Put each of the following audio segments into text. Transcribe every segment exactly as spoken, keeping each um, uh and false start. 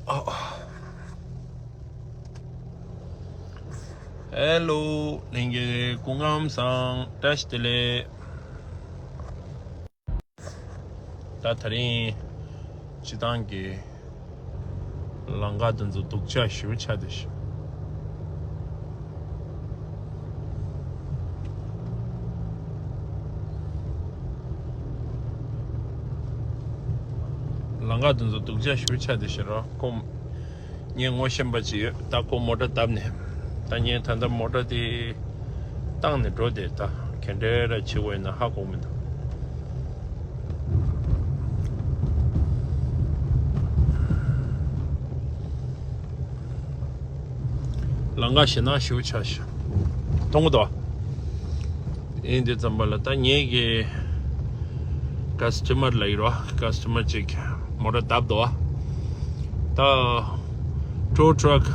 ཨ། ཧེ་ལོ། ལྷན་རྒྱས་སྐུ་ཁམས་བཟང་། བཀྲ་ཤིས་བདེ་ལེགས། ད་དེ་རིང་སྤྱི་བཏང་གི་ལམ་ཁ་དེ་ཚོ་སྡུག་ཅག་ཞེ་པོ་ཆགས་བསྡད་ཤག་ལམ་ཁ་དེ་ཚོ་སྡུག་ཅག་ཞེ་པོ་ཆགས་བསྡད་ཤག་རོ། ཁོ། ངས་ངོ་ཤེས་པ་ཅིག་ཡོད། ད་ཁོ་མོ་ཊ་བརྡབས་ནས། ད་ངས་ད་ལྟ་མོ་ཊ་དེ་བཏང་ནས་འགྲོ་བསྡད། ད་ག་འདྲ་ར་བྱེད་དགོས་ཡིན་ན་ཧ་གོ་མི་འདུག་ལམ་ཁ་ཞེད་སྣང་ཞེ་པོ་ཆགས་ཤག་མཐོང་གི་འདུག་ཡིན་དུས་ཙམ་པ་ལ་ད་ངེད་ཀྱི་ཀ་སི་ཊ་མར་ལ་ཡིན་རོ། ཀ་སི་ཊ་མར་ཅིག་མོ་ཊ་བརྡབས་འདུག་ད་ཊོ་ཊ་རག་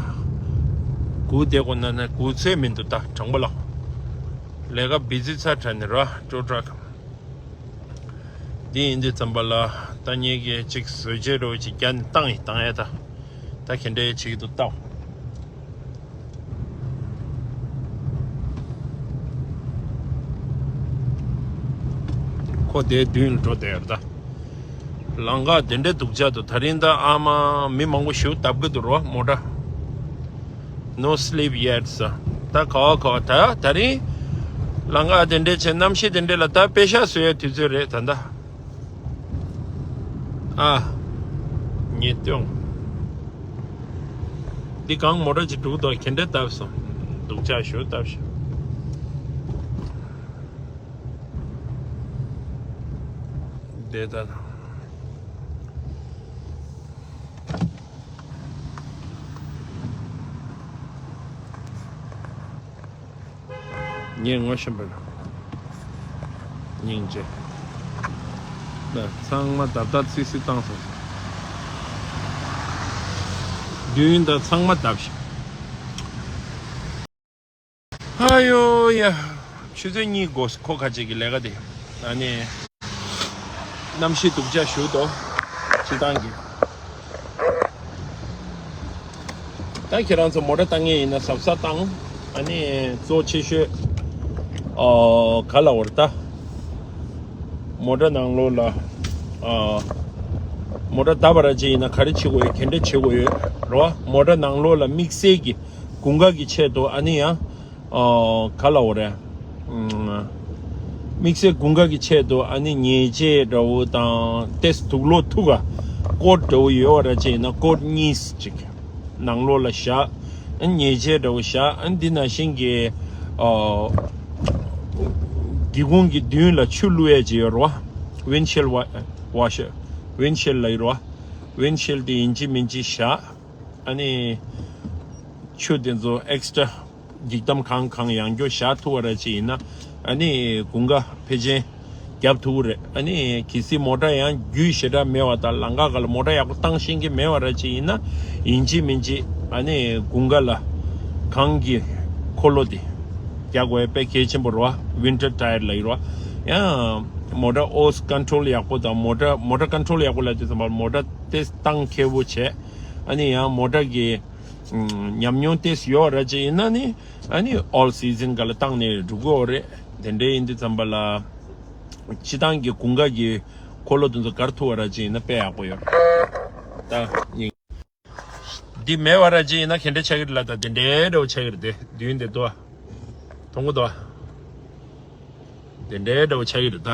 སྒུག་བསྡད་དགོས་ན་ན་སྒུག་ཚད་མི་འདུག་ད་དྲང་པོ་ལ། ལས་ཀ་བི་ཛི་ཚ་དྲགས་ནས་རོ། ཊོ་ཊ་རག་འདི་ཡིན་དུས་ཙམ་པ་ལ་ད་ངེད་ཀྱིས་ཅིག་བཟོས་བྱས་རོ་ཅིག་རྒྱ་ནས་བཏང་ཡིན། བཏང་ཡ་ད། ད་ག་འདྲའི་བྱེད་ཀྱི་འདུག་ལྟ། ཁོ་དེའི་མདུན་ལ་འགྲོ་བསྡད་ཡོད་ད། ལམ་ཁ་དེ་འདྲའི་སྡུག་ཅག་འདུག་ད་རིང་ད་ཨ་མ་མི་མང་པོ་ཞིག་བརྡབ་གི་འདུག་རོ་མོ་ཊ། No sleep yet ཟེར། ད་ག་བ་ག་བ་ད་ད་རིང་ལམ་ཁ་དེ་འདྲའི་བྱས། གནམ་གཤིས་དེ་འདྲའི་ལ་ད་པེ་ཤག་བཟོ་ཡའི་དུས་ཚོད་རེད་ད་ད། ཨ། ཉེས་སྟོན། འདི་གང་མོ་ཊ་ཅིག་འགྲོ་གི་འདུག་ག་འདྲ་བརྡབས་སོང་། སྡུག་ཅག་ཞེ་པོ་བརྡབས་ཤག་འདི་ད། ངས་ངོ་ཤེས་པ་ལ་སྙིང་རྗེ། ད་ཚང་མ་བརྡབ་བརྡབ་སིག་སིག་བཏང་སོང་། མདུན་ད་ཚང་མ་བརྡབས་ཤག་ཨ་ཡོ་ཡ། ཆུ་ཚོད་གཉིས་འགོར་སོང་ཁོ་ཁ་ཅིག་གི་ལས་ཀ་དེ། ཨ་ནི། གནམ་གཤིས་སྡུག་ཅག་ཞེ་པོ་འདུག་སྤྱི་བཏང་གི། ད་ཁྱེད་རང་ཚོ་མོ་ཊ་བཏང་མཁན་ཡིན་ན་གཟབ་གཟབ་བཏང་། ཨ་ནི་གཙོ་ཆེ་ཤོས། ཨོ། ག་ལབ་དགོས་རེད་ད། མོ་ཊ་ནང་ལོགས་ལ། ཨ། མོ་ཊ་བརྡབས་པ་ར་ཅིག་ཡིན་ན་ག་རེ་བྱེད་དགོས་ཡོད། ག་འདྲ་བྱེད་དགོས་ཡོད་རེད་བ། མོ་ཊ་ནང་ལོགས་ལ་དམིགས་བསལ་གྱི་དགུན་ཁ་གི་ཆེད་དུ། ཨ་ནི་ཡང་། ཨོ། ག་ལབ་དགོས་རེད། ཨུམ། དམིགས་བསལ་དགུན་ཁ་གི་ཆེད་དུ་ཨ་ནི་ཉལ་ཆས་འདྲ་བོ་དང་ཏོག་ཙམ་དུག་ལོག་ཐུག་ག་ཀོཊ་འདྲ་བོ་ཡོད་པ་ར་ཅིག་ཡིན་ན་ཀོཊ་གཉིས་ཅིག་ནང་ལོགས་ལ་བཞག་ཨ་ནི་ཉལ་ཆས་འདྲ་བོ་བཞག་ཨ་ནི་འདི་ནང་བཞིན་གྱི། ཨོ། སྒེའུ་ཁུང་གི་མདུན་ལ་ཆུ་བླུག་ཡས་ཅིག་ཡོད་རེད་བ། ཝིན་ཤིལ་ཝ་ཝ་ཤར། ཝིན་ཤིལ་ལབ་ཡོད་རེད་བ། ཝིན་ཤིལ་དེ་ཡིན་གཅིག་མིན་གཅིག་བཞག་ཨ་ནི་ཆུ་དེ་ཚོ་ཨེག་སི་ཊ་ར་འགྱིག་དམ་གང་གང་ཡང་སྐྱོ་བཞག་ཐུབ་པ་ར་ཅིག་ཡིན་ན། ཨ་ནི་དགུན་ཁ་ཕལ་ཆེར་རྒྱབ་ཐུབ་ཀྱི་རེད། ཨ་ནི་གལ་སྲིད་མོ་ཊ་ཡང་རྒྱུས་ཞེ་དྲག་མེད་པ་དང་ལམ་ཁ་སྒང་ལ་མོ་ཊ་ཡག་པོ་བཏང་ཤེས་ཀྱི་མེད་པ་ར་ཅིག་ཡིན་ན། ཡིན་གཅིག་མིན་གཅིག་ཨ་ནི་དགུན་ཁ་ལ་གངས་ཀྱི་འཁོར་ལོ་དེ་རྒྱག་དགོས་ཡ་དཔེ་གལ་ཆེན་པོ་རེད་བ། ཝིན་ཊར་ཊ་ཡར་ལབ་ཡོད་རེད་བ། ཡང་མོ་ཊ་ཨོ་སི་ཀོན་ཊོལ་ཡག་པོ་དང་མོ་ཊ་མོ་ཊ་ཀོན་ཊོལ་ཡག་པོ་ལབ་དུས་ཙམ་པ་མོ་ཊ་ཏོག་ཙམ་བཏང་མཁས་པོ་བྱས། ཨ་ནི་ཡང་མོ་ཊ་གི་ཉམས་མྱོང་ཏོག་ཙམ་ཡོད་ར་ཅིག་ཡིན་ན་ནི། ཨ་ནི་ཨོལ་སི་ཛན་སྒང་ལ་བཏང་ནས་འགྲོ་གི་ཡོད་རེད། དེ་འདྲ་ཡིན་དུས་ཙམ་པ་ལ། སྤྱི་བཏང་གི་དགུན་ཁ་གི་འཁོར་ལོ་དེ་ཚོ་བསྒར་ཐུབ་པ་ར་ཅིག་ཡིན་ན་དཔེ་ཡག་པོ་ཡོད་རེད། ད་ནི། འདི་མེད་པ་ར་ཅིག་ཡིན་ན་ག་འདྲ་ཆགས་ཀྱི་རེད་ལབ། ད་དེ་འདྲའི་འདྲ་བོ་ཆགས་ཀྱི་རེད་དེ། མདུན་དེ་དོ། མཐོང་གི་འདུག་ཨ། དེ་འདྲའི་འདྲ་བོ་ཆགས་ཀྱི་རེད་ད།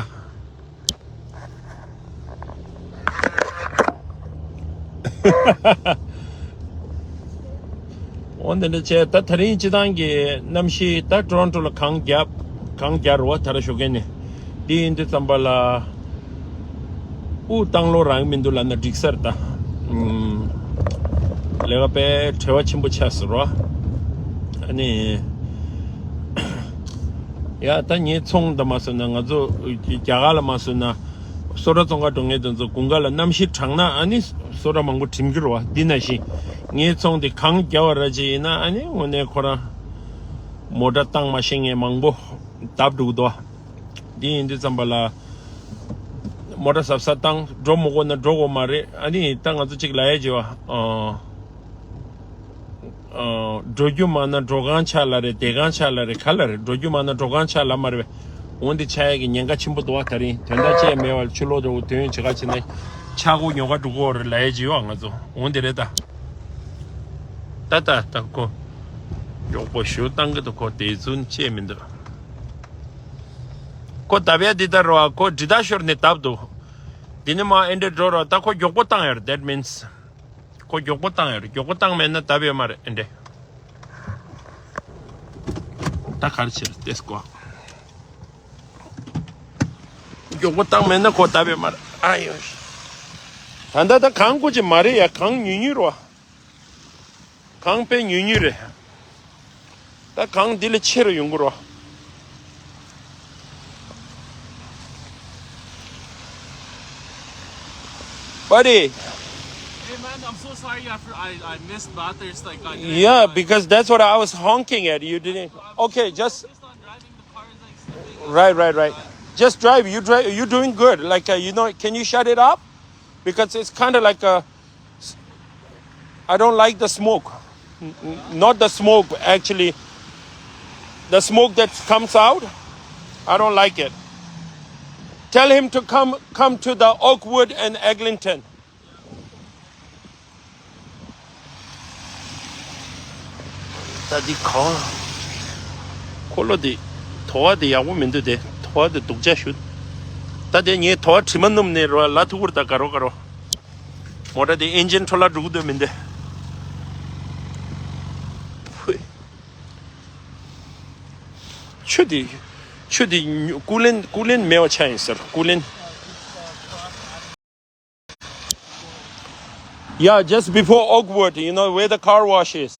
འོ་དེ་འདྲ་བྱས། ད་དེ་རིང་སྤྱི་བཏང་གི་གནམ་གཤིས་ད་ཊོ་རོན་ཊོ་ལ་གངས་རྒྱབ། གངས་རྒྱབ་རེད་བ། ད་ར་ཞོགས་ཀས་ནས། འདི་ཡིན་དུས་ཙམ་པ་ལ་དབུགས་བཏང་ལོང་རག་གི་མི་འདུག་ལབ་ན་འགྲིག་ས་རེད་ད། ཨུམ། ལས་ཀ་དཔེ་བྲེལ་བ་ཆེན་པོ་ཆགས་སོང་རོ། ཨ་ནི། ཡ་ད་ངའི་ཚོང་དང་མ་བཟོས་ན། ང་ཚོ་རྒྱ་གར་ལ་མ་བཟོས་ན། སོ་ཊ་བཙོང་ག་འགྲོ་མཁན་དེ་ཚོ་དགུན་ཁ་ལ་གནམ་གཤིས་གྲང་ན་ཨ་ནི་སོ་ཊ་མང་པོ་འགྲིམ་གྱི་རེད་བ། འདི་ནང་བཞིན་ངའི་ཚོང་དེ་གངས་རྒྱབ་པ་ར་ཅིག་ཡིན་ན་ཨ་ནི་དངོས་གནས་ཁོ་རང་མོ་ཊ་བཏང་མ་ཤེས་མཁན་མང་པོ་བརྡབ་འགྲོ་གི་འདུག་བ། འདི་ཡིན་དུས་ཙམ་པ་ལ་མོ་ཊ་གཟབ་གཟབ་བཏང་། འགྲོ་མི་དགོས་ན་འགྲོ་དགོས་མ་རེད། ཨ་ནི་ད་ང་ཚོ་གཅིག་ལབ་ཡས་བྱས་པ། ཨོ། འགྲོ་རྒྱུ་མ་ན་འགྲོ་གང་ཆ་ལ་རེད། བསྡད་གང་ཆ་ལ་རེད། ག་ལ་རེད། འགྲོ་རྒྱུ་མ་ན་འགྲོ་གང་ཆ་ལ་མ་རེད་པས། འོན་ཏེ་ཆ་ཡག་གི་ཉེན་ཁ་ཆེན་པོ་འདུག་བ། ད་རིང་དོན་དག་ཅི་ཡང་མེད་པར་ཕྱི་ལོགས་འགྲོ་དོན་བྱེད་ག་ཕྱིན་ན་ཆག་སྒོ་ཉོ་ག་འགྲོ་གི་ཡོད་རེད་ལབ་ཡས་ཅིག་ཡོད་ང་ཚོ། འོན་ཏེ་རེད་ད། ད་ད་ད་ཁོ་མགྱོགས་པོ་ཞུ་བཏང་གི་འདུག་ཁོ་དེ་ཚུན་ཆད་མི་འདུག་ཁོ་བརྡབ་ཡ་འདི་ལྟར་རོ། ཁོ་འདི་ལྟར་ཤོར་ནས་བརྡབ་འདུག་འདི་ནི་མ་ཨེ་འདྲ་འགྲོ་རོ། ད་ཁོ་མགྱོགས་པོ་བཏང་ཡ་རེད། That means ཁོ་མགྱོགས་པོ་བཏང་ཡོད་རེད། མགྱོགས་པོ་བཏང་མེད་ན་བརྡབ་ཡོད་མ་རེད། ཨེ་འདྲེ། ད་ག་རེ་བྱེད་རེད། ཏེས་ཀོ། མགྱོགས་པོ་བཏང་མེད་ན་ཁོ་བརྡབ་ཡོད་མ་རེད། ཨ་ཡོ། ད་ལྟ་ད་གངས་ཀོ་ཅི་མ་རེད་ཡ། གངས་ཉུང་ཉུང་རོ། གངས་དཔེ་ཉུང་ཉུང་རེད། ད་གངས་འདི་ལས་ཆེ་རུ་ཡོང་གི་རོ། Buddy. Hey man, I'm so sorry. I, I, I missed Bathurst. Like, I didn't Yeah, realize. Because that's what I was honking at. You didn't. Okay, just. Just on driving the car is like slipping. Right, right, right. Just drive. You drive. You're doing good. Like, uh, you know, can you shut it up? Because it's kind of like a I don't like the smoke. N- n- Not the smoke, actually. The smoke that comes out, I don't like it. Tell him to come come to the Oakwood and Eglinton. ད་འདི་གང་། འཁོར་ལོ་འདི། དོ་བ་འདི་ཡག་པོ་མི་འདུག་སྟེ། དོ་བ་འདི་སྡུག་ཅག་ཞུ། ད་དེ་ངས་དོ་བ་དྲི་མ་སྣུམ་ནས་རོ་ལ་ཐུག་པར་ད་ག་རོ་ག་རོ། མོ་ཊ་དེ་ཨིན་ཇིན་འཕྲོ་བརླག་འགྲོ་གི་འདུག་མི་འདི། ཕུ། ཆུ་དེ། ཆུ་དེ་ཉུ- ཀུ་ལེན་ཀུ་ལེན་མེད་པ་ཆགས་ཡིན་ཟེར། ཀུ་ལེན། Yeah, just before Oakwood, you know, where the car wash is.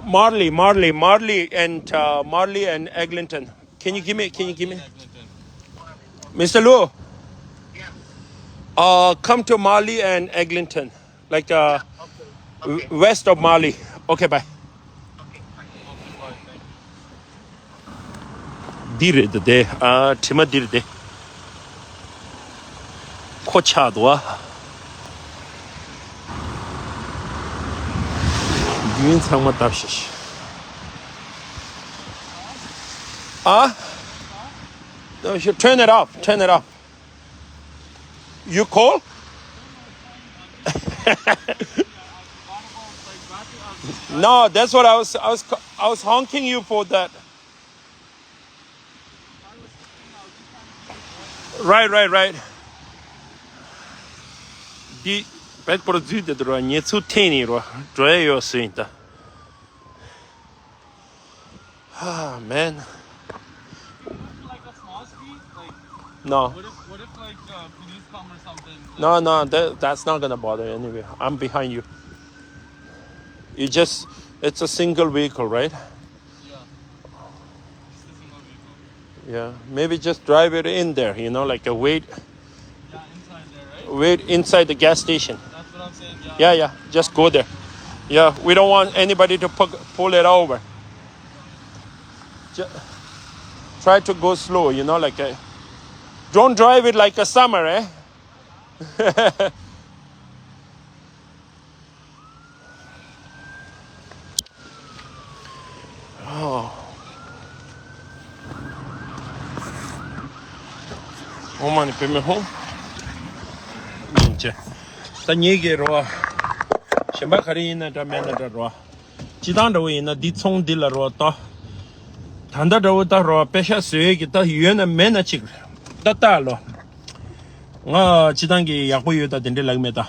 Marley, Marley, Marley and, uh, Marley and Eglinton. Can you give me, can you give me? Mister Lu, uh, come to Marley and Eglinton, like, uh, w- west of Marley. Okay, bye. འདི་རེད་དེ། ཨ། དྲི་མ་འདི་རེད་དེ། ཁོ་ཆག་འདུག་ཨ། རྒྱུན་ཚང་མ་བརྡབ་ཤིག་ཨ། Turn it off, turn it off. You call? No, that's what I was, I was, I was honking you for that. Right, right, right. འདི་བེད་པོར་འཛུལ་དེ་འདུག་ར། ཉེ་ཚུལ་འཐེན་ནི་ར་འགྲོ་ཡ་ཡོད་སུ་ཡིན་ད། Ah, man. Like a small street, like, No. What if, what if, like, uh, police come or something? No, no, that, that's not gonna bother you anyway. I'm behind you. You just, it's a single vehicle, right? Yeah. Just a single vehicle. Yeah, maybe just drive it in there, you know, like a wait, Yeah, inside there, right? Wait inside the gas station. That's what I'm saying, yeah. Yeah, yeah, just go there. Yeah, we don't want anybody to pu- pull it over. Ju- Try to go slow, you know, like a, don't drive it like a summer, eh? ཨོཾ་མ་ཎི་པདྨེ་ཧཱུྃ། ཡིན་ཅེ། ད་ངེད་ཀྱི་རོ། གཞན་པ་ག་རེ་ཡིན་ན་འདྲ་མེད་ན་འདྲ་རོ། སྤྱི་བཏང་འདྲ་བོ་ཡིན་ན་འདི་ཚོང་འདི་ལ་རོ་ཏོ། ད་ལྟ་འདྲ་བོ་ད་རོ་པེ་ཤ་བཟོ་ཡས་ཀྱི་ད་ཡོད་ན་མེད་ན་ཅིག་ད་ལྟ་ལོ། ང་སྤྱི་བཏང་གི་ཡག་པོ་ཡོད་ད་དེ་འདྲ་ལབ་མེད་ད། ཨ།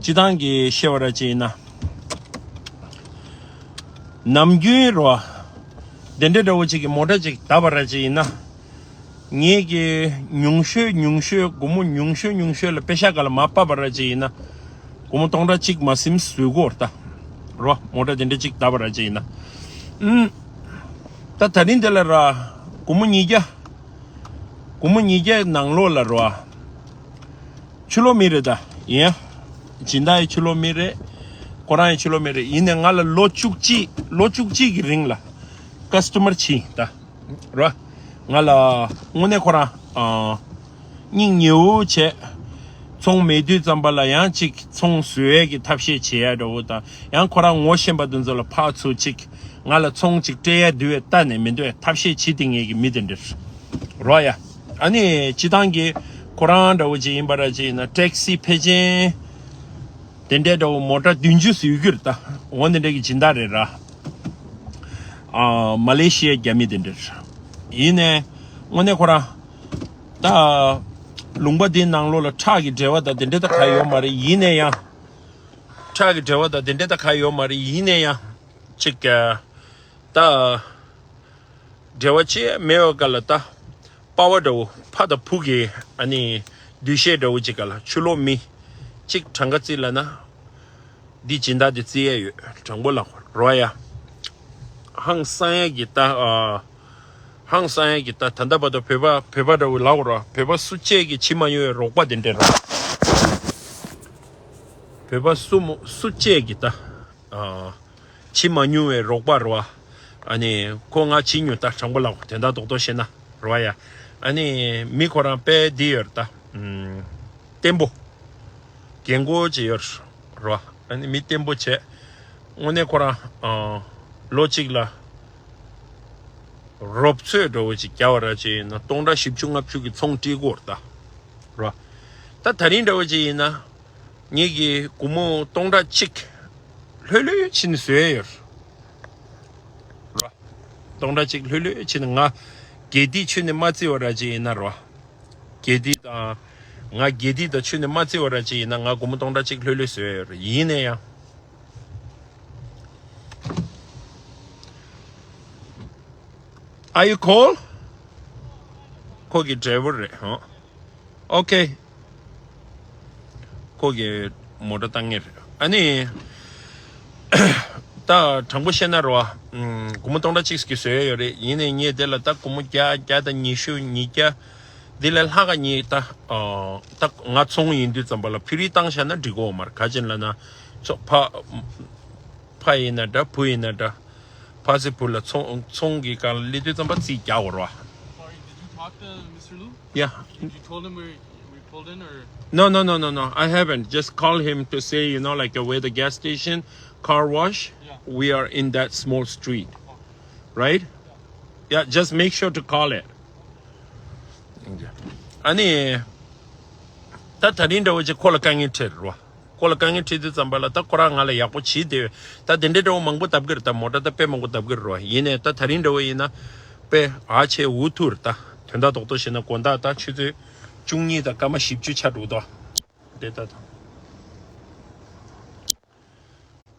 སྤྱི་བཏང་གི་བཤད་པ་ར་ཅིག་ཡིན་ན། ནམ་རྒྱུན་རོ། དེ་འདྲ་འདྲ་བོ་ཅིག་གི་མོ་ཊ་ཅིག་བརྡབས་པ་ར་ཅིག་ཡིན་ན། ངེད་ཀྱི་ཉུང་ཤོས་ཉུང་ཤོས་སྒོར་མོ་ཉུང་ཤོས་ཉུང་ཤོས་ལ་པེ་ཤ་ག་ལ་མ་ཕབ་པ་ར་ཅིག་ཡིན་ན། སྒོར་མོ་སྟོང་ཕྲག་གཅིག་མ་ཟིན་བཟོས་གོ་ར་ད། རོ་མོ་ཊ་དེ་འདྲ་ཅིག་བརྡབས་པ་ར་ཅིག་ཡིན་ན། ཨུམ། ད་ད་རིང་དེ་ལ་ར། སྒོར་མོ་ཉིས་བརྒྱ། སྒོར་མོ་ཉིས་བརྒྱ་ནང་ལོགས་ལ་རོ། ཕྱི་ལོགས་མི་རེད་ད། ཡིན་ཡ། སྦྱིན་བདག་ཡི་ཕྱི་ལོགས་མི་རེད། ཁོ་རང་ཡི་ཕྱི་ལོགས་མི་རེད། ཡིན་ནའི་ང་ལ་ལོ་བཅུ་གཅིག་ལོ་བཅུ་གཅིག་གི་རིང་ལ་ཀ་སི་ཊོ་མར་ཕྱིན་ད། རོ། ང་ལ་དངོས་གནས་ཁོ་རང་ཨ། སྙིང་ཉེ་བོ་བྱས། ཚོང་མེད་དུས་ཙམ་པ་ལ་ཡང་ཅིག་ཚོང་བཟོ་ཡས་ཀྱི་ཐབས་ཤེས་བྱེད་ཡ་འདྲ་བོ་དང་། ཡང་ཁོ་རང་ངོ་ཤེས་པ་དེ་ཚོ་ལ་ཕར་ཚུར་ཅིག་ང་ལ་ཚོང་ཅིག་སྤྲད་ཡ་དུས་ལྟ་ནས་མི་འདོད་ཐབས་ཤེས་བྱེད་དེ་ངེས་ཀྱི་མི་དེ་འདྲ་རོ་ཡ། ཨ་ནི་སྤྱི་བཏང་གི་ཁོ་རང་འདྲ་བོ་ཅིག་ཡིན་པ་ར་ཅིག་ཡིན་ན་ཊེག་སི་ཕལ་ཆེར་དེ་འདྲའི་འདྲ་བོ་མོ་ཊ་བདུན་ཅུ་ཟིག་ཡོད་ཀྱི་རེད་ད། འོ་དེ་འདྲའི་གི་སྦྱིན་བདག་རེད་ར། ཨ། མ་ལེ་ཤི་ཡའི་རྒྱ་མི་དེ་འདྲ་རེད། ཡིན་ནའི་དངོས་གནས་ཁོ་རང་ད་ལུང་པ་འདིའི་ནང་ལོགས་ལ་ཁྲག་གི་འབྲེལ་བ་དང་དེ་འདྲ་ད་ག་ཡོད་མ་རེད། ཡིན་ནའི་ཡང་། ཁྲག་གི་འབྲེལ་བ་དང་དེ་འདྲ་ད་ག་ཡོད་མ་རེད། ཡིན་ནའི་ཡང་ཅིག་ཨ། ད་འབྲེལ་བ་ཅི་མེད་པའི་སྐབས་ལ་ད་པ་ཝར་འདྲ་བོ་ཕ་དང་བུ་གི་ཨ་ནི་འདུ་ཤེས་འདྲ་བོ་ཅིག་སྒང་ལ་ཕྱི་ལོགས་མི་གཅིག་གྲངས་ཀ་བརྩིས་ལབ་ན། འདི་སྦྱིན་བདག་དེ་བརྩི་ཡས་ཡོད། དྲང་པོ་ལབ་རོ་ཡ། ཧང་སང་ཡས་ཀྱི་ད་ཨ། ཧང་སང་ཡས་ཀྱི་ད་ད་ལྟ་བར་དུ་བོད་པ་བོད་པ་འདྲ་བོ་ལབ་རོ། བོད་པ་སུ་གཅིག་གི་ཕྱི་མ་ཡོང་བའི་རོགས་པ་དེ་འདྲ་རོ། བོད་པ་སུ་མོ་སུ་གཅིག་གི་ད་ཨ། བྱེད་མ་མྱོང་བའི་རོགས་པ་རེད་བ། ཨ་ནི་ཁོ་ང་བྱེད་མྱོང་ད། དྲང་པོ་ལབ་དོན་དག་རྡོག་རྡོག་བཤད་ན་རེད་བ་ཡ། ཨ་ནི་མི་ཁོ་རང་དཔེ་འདི་ཡོད་རེད་ད། ཨམ། བརྟན་པོ། རྒན་གོག་ཅིག་ཡོད་རེད་བ། ཨ་ནི་མི་བརྟན་པོ་བྱས། དངོས་གནས་ཁོ་རང་ཨ། ལོ་གཅིག་ལ་རོབ་ཚོད་འདྲ་བོ་ཅིག་རྒྱག་པ་ར་ཅིག་ཡིན་ན་སྟོང་ཕྲག་བཞི་བཅུ་ལྔ་བཅུ་གི་ཚོང་སྤྲད་ཀྱི་ཡོད་རེད་ད། རེད་བ། ད་ད་རིང་འདྲ་བོ་ཅིག་ཡིན་ན། ངེད་ཀྱིས་སྒོར་མོ་སྟོང་ཕྲག་གཅིག་ལྷོད་ལྷོད་ཕྱིན་ནས་བཟོ་ཡས་ཡོད་རེད། རེད་བ། སྟོང་ཕྲག་གཅིག་ལྷོད་ལྷོད་ཕྱིན་ནས། ང་སྒེར་སྡེ་ཁྱོན་ནས་མ་བརྩི་བ་ར་ཅིག་ཡིན་ན་རེད་བ། སྒེར་སྡེ་དང་། ང་སྒེར་སྡེ་དང་ཁྱོན་ནས་མ་བརྩི་བ་ར་ཅིག་ཡིན་ན། ང་སྒོར་མོ་སྟོང་ཕྲག་གཅིག་ལྷོད་ལྷོད་བཟོ་ཡས་ཡོད་རེད། ཡིན་ན་ཡང་། Are you call? ཁོ་གི་ཌ་རའི་ཝར་རེད་ཧོ། Okay. ཁོ་གི་མོ་ཊ་བཏང་ངེས་རེད། ཨ་ནི། ད་དྲང་པོ་བཤད་ན་རེད་བ། ཨམ། སྒོར་མོ་སྟོང་ཕྲག་གཅིག་གི་བཟོ་ཡས་ཡོད་རེད། ཡིན་ནའི་ངས་དེ་ལ་ད་སྒོར་མོ་བརྒྱ་བརྒྱ་དང་ཉི་ཤུ་ཉིས་བརྒྱ། འདི་ལས་ལྷག་ག་ངས་ད། ཨ། ད་ང་ཚོང་ཡིན་དུས་ཙམ་པ་ལ་ཕི་རི་བཏང་བཞག་ན་འགྲིག་གོ་མ་རེད། ག་ཅི་ལབ་ན། ཚོ་ཕ། ཕ་ཡིན་ན་འདྲ། བུ་ཡིན་ན་འདྲ། ཕ་ཚེ་བུ་ལ་ཚོང་ཚོང་གི་སྒང་ལ་སླེབས་དུས་ཙམ་པ་རྩིས་རྒྱག་དགོས་རེད་བ། Sorry, did you talk to Mister Lu? Yeah. Did you told him we, we pulled in, or? No, no, no, no, no. I haven't. Just call him to say, you know, like, uh, where the gas station, car wash, yeah, we are in that small street. Okay. Right? Yeah. Yeah, just make sure to call it. ཨ་ནི། ད་ད་རིང་འདྲ་བོ་ཅིག་ཁོ་ལ་དཀའ་ངལ་འཕྲད་རེད་བ། ཁོ་ལ་དཀའ་ངལ་འཕྲད་དུས་ཙམ་པ་ལ་ད་ཁོ་རང་ང་ལ་ཡག་པོ་བྱེད་བསྡད་ཡོད། ད་དེ་འདྲའི་འདྲ་བོ་མང་པོ་བཏབ་ཀྱི་རེད། ད་མོ་ཊ་ད་དཔེ་མང་པོ་བཏབ་ཀྱི་རེད་བ། ཡིན་ནའི་ད་ད་རིང་འདྲ་བོ་ཡིན་ན་དཔེ་ཨ་ཆེ་འུ་ཐུག་རེད་ད། དོན་དག་རྡོག་རྡོག་བཤད་ན་དགོང་དག་ད་ཆུ་ཚོད་བཅུ་གཉིས་དང་སྐར་མ་བཞི་བཅུ་ཆགས་འགྲོ་གི་འདུག་དེ་ལྟ་དང་།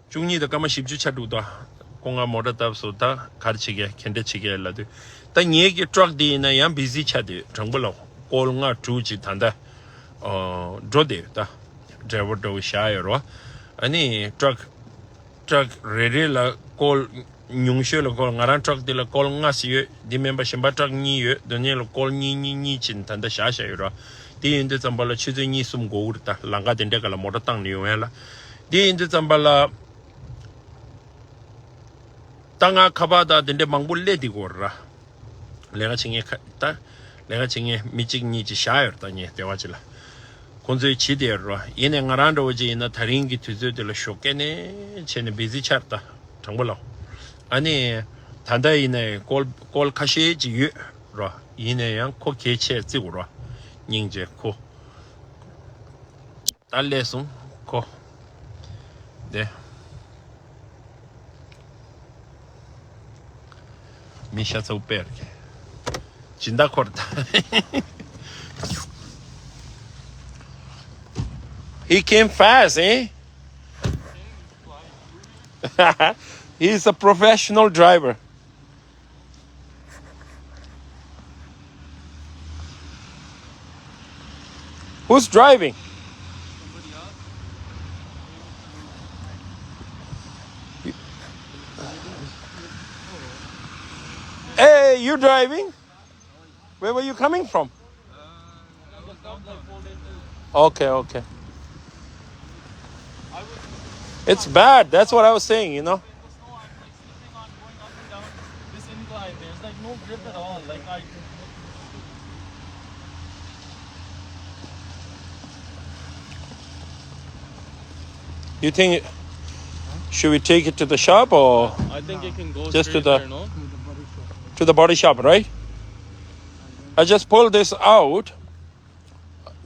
བཅུ་གཉིས་དང་སྐར་མ་བཞི་བཅུ་ཆགས་འདུག་ད། ཁོ་ང་མོ་ཊ་བཏབ་སོང་། ད་ག་རེ་བྱེད་ཀྱི་ག་འདྲ་བྱེད་ཀྱི་ལབ་དུས། ད་ངེད་ཀྱི་ཊག་འདི་ཡིན་ན་ཡང་བི་ཟི་ཆགས་བསྡད་ཡོད། དྲང་པོ་ལབ། ཀོལ་ལྔ་དྲུག་ཅིག་ད་ལྟ་ཨོ་འགྲོ་བསྡད་ཡོད་ད། ཌ་རའི་ཝར་འདྲ་བོ་བཞག་ཡོད་རེད་བ། ཨ་ནི་ཊག་ཊག་རེ་རེ་ལ་ཀོལ། ཉུང་ཤོས་ལ་ཀོལ། ང་རང་ཊག་འདི་ལ་ཀོལ་ལྔ་ཙམ་ཡོད། འདི་མིན་པ་གཞན་པ་ཊག་གཉིས་ཡོད། དེ་གཉིས་ལ་ཀོལ་གཉིས་གཉིས་གཉིས་ཅིག་ད་ལྟ་བཞག་བཞག་ཡོད་རེད་བ། དེ་ཡིན་དུས་ཙམ་པ་ལ་ཆུ་ཚོད་གཉིས་གསུམ་འགོར་གྱི་རེད་ད། ལམ་ཁ་དེ་འདྲའི་སྒང་ལ་མོ་ཊ་བཏང་ནས་ཡོང་ཡ་ལ། དེ་ཡིན་དུས་ཙམ་པ་ལ། ད་ང་ཁ་པར་དང་དེ་འདྲ་མང་པོ་སླེབས་བསྡད་ཀྱི་ཡོད་རེད། ལས་ཀ་བྱེད་མཁན་ཁ་ད། ལས་ཀ་བྱེད་མཁན་མི་གཅིག་གཉིས་ཅིག་བཞག་ཡོད་རེད་ད། ངས་སྡེ་བ་གཅིག་ལ། ཁོང་ཚོས་བྱེད་བསྡད་ཡོད་རེད། ཡིན་ནའི་ང་རང་འདྲ་བོ་ཅིག་ཡིན་ན་ད་རིང་གི་དུས་ཚོད་དེ་ལ་ཞོགས་ཀས་ནས་བྱས་ནས་བི་ཟི་ཆགས་རེད་ད། དྲང་པོ་ལབ། ཨ་ནི། ད་ལྟ་ཡིན་ནའི་ཀོལ་ཀོལ་ཁ་ཤས་ཅིག་ཡོད་རེད། ཡིན་ནའི་ཡང་ཁོ་གལ་ཆེ་བརྩི་དགོས་རེད། སྙིང་རྗེ་ཁོ། ད་སླེབས་སོང་ཁོ། དེ། མི་ཤ་ཚ་པོ་དཔེ་རེད། སྦྱིན་བདག་ཁོ་རེད་ད། He came fast, eh? He's a professional driver. Who's driving? Hey, you driving? Where were you coming from? Okay, okay. It's bad. That's what I was saying, you know. This incline, there's like no grip at all. Like I You think, should we take it to the shop or? I think it can go just to straight the there, no? To the body shop, right? I just pull this out,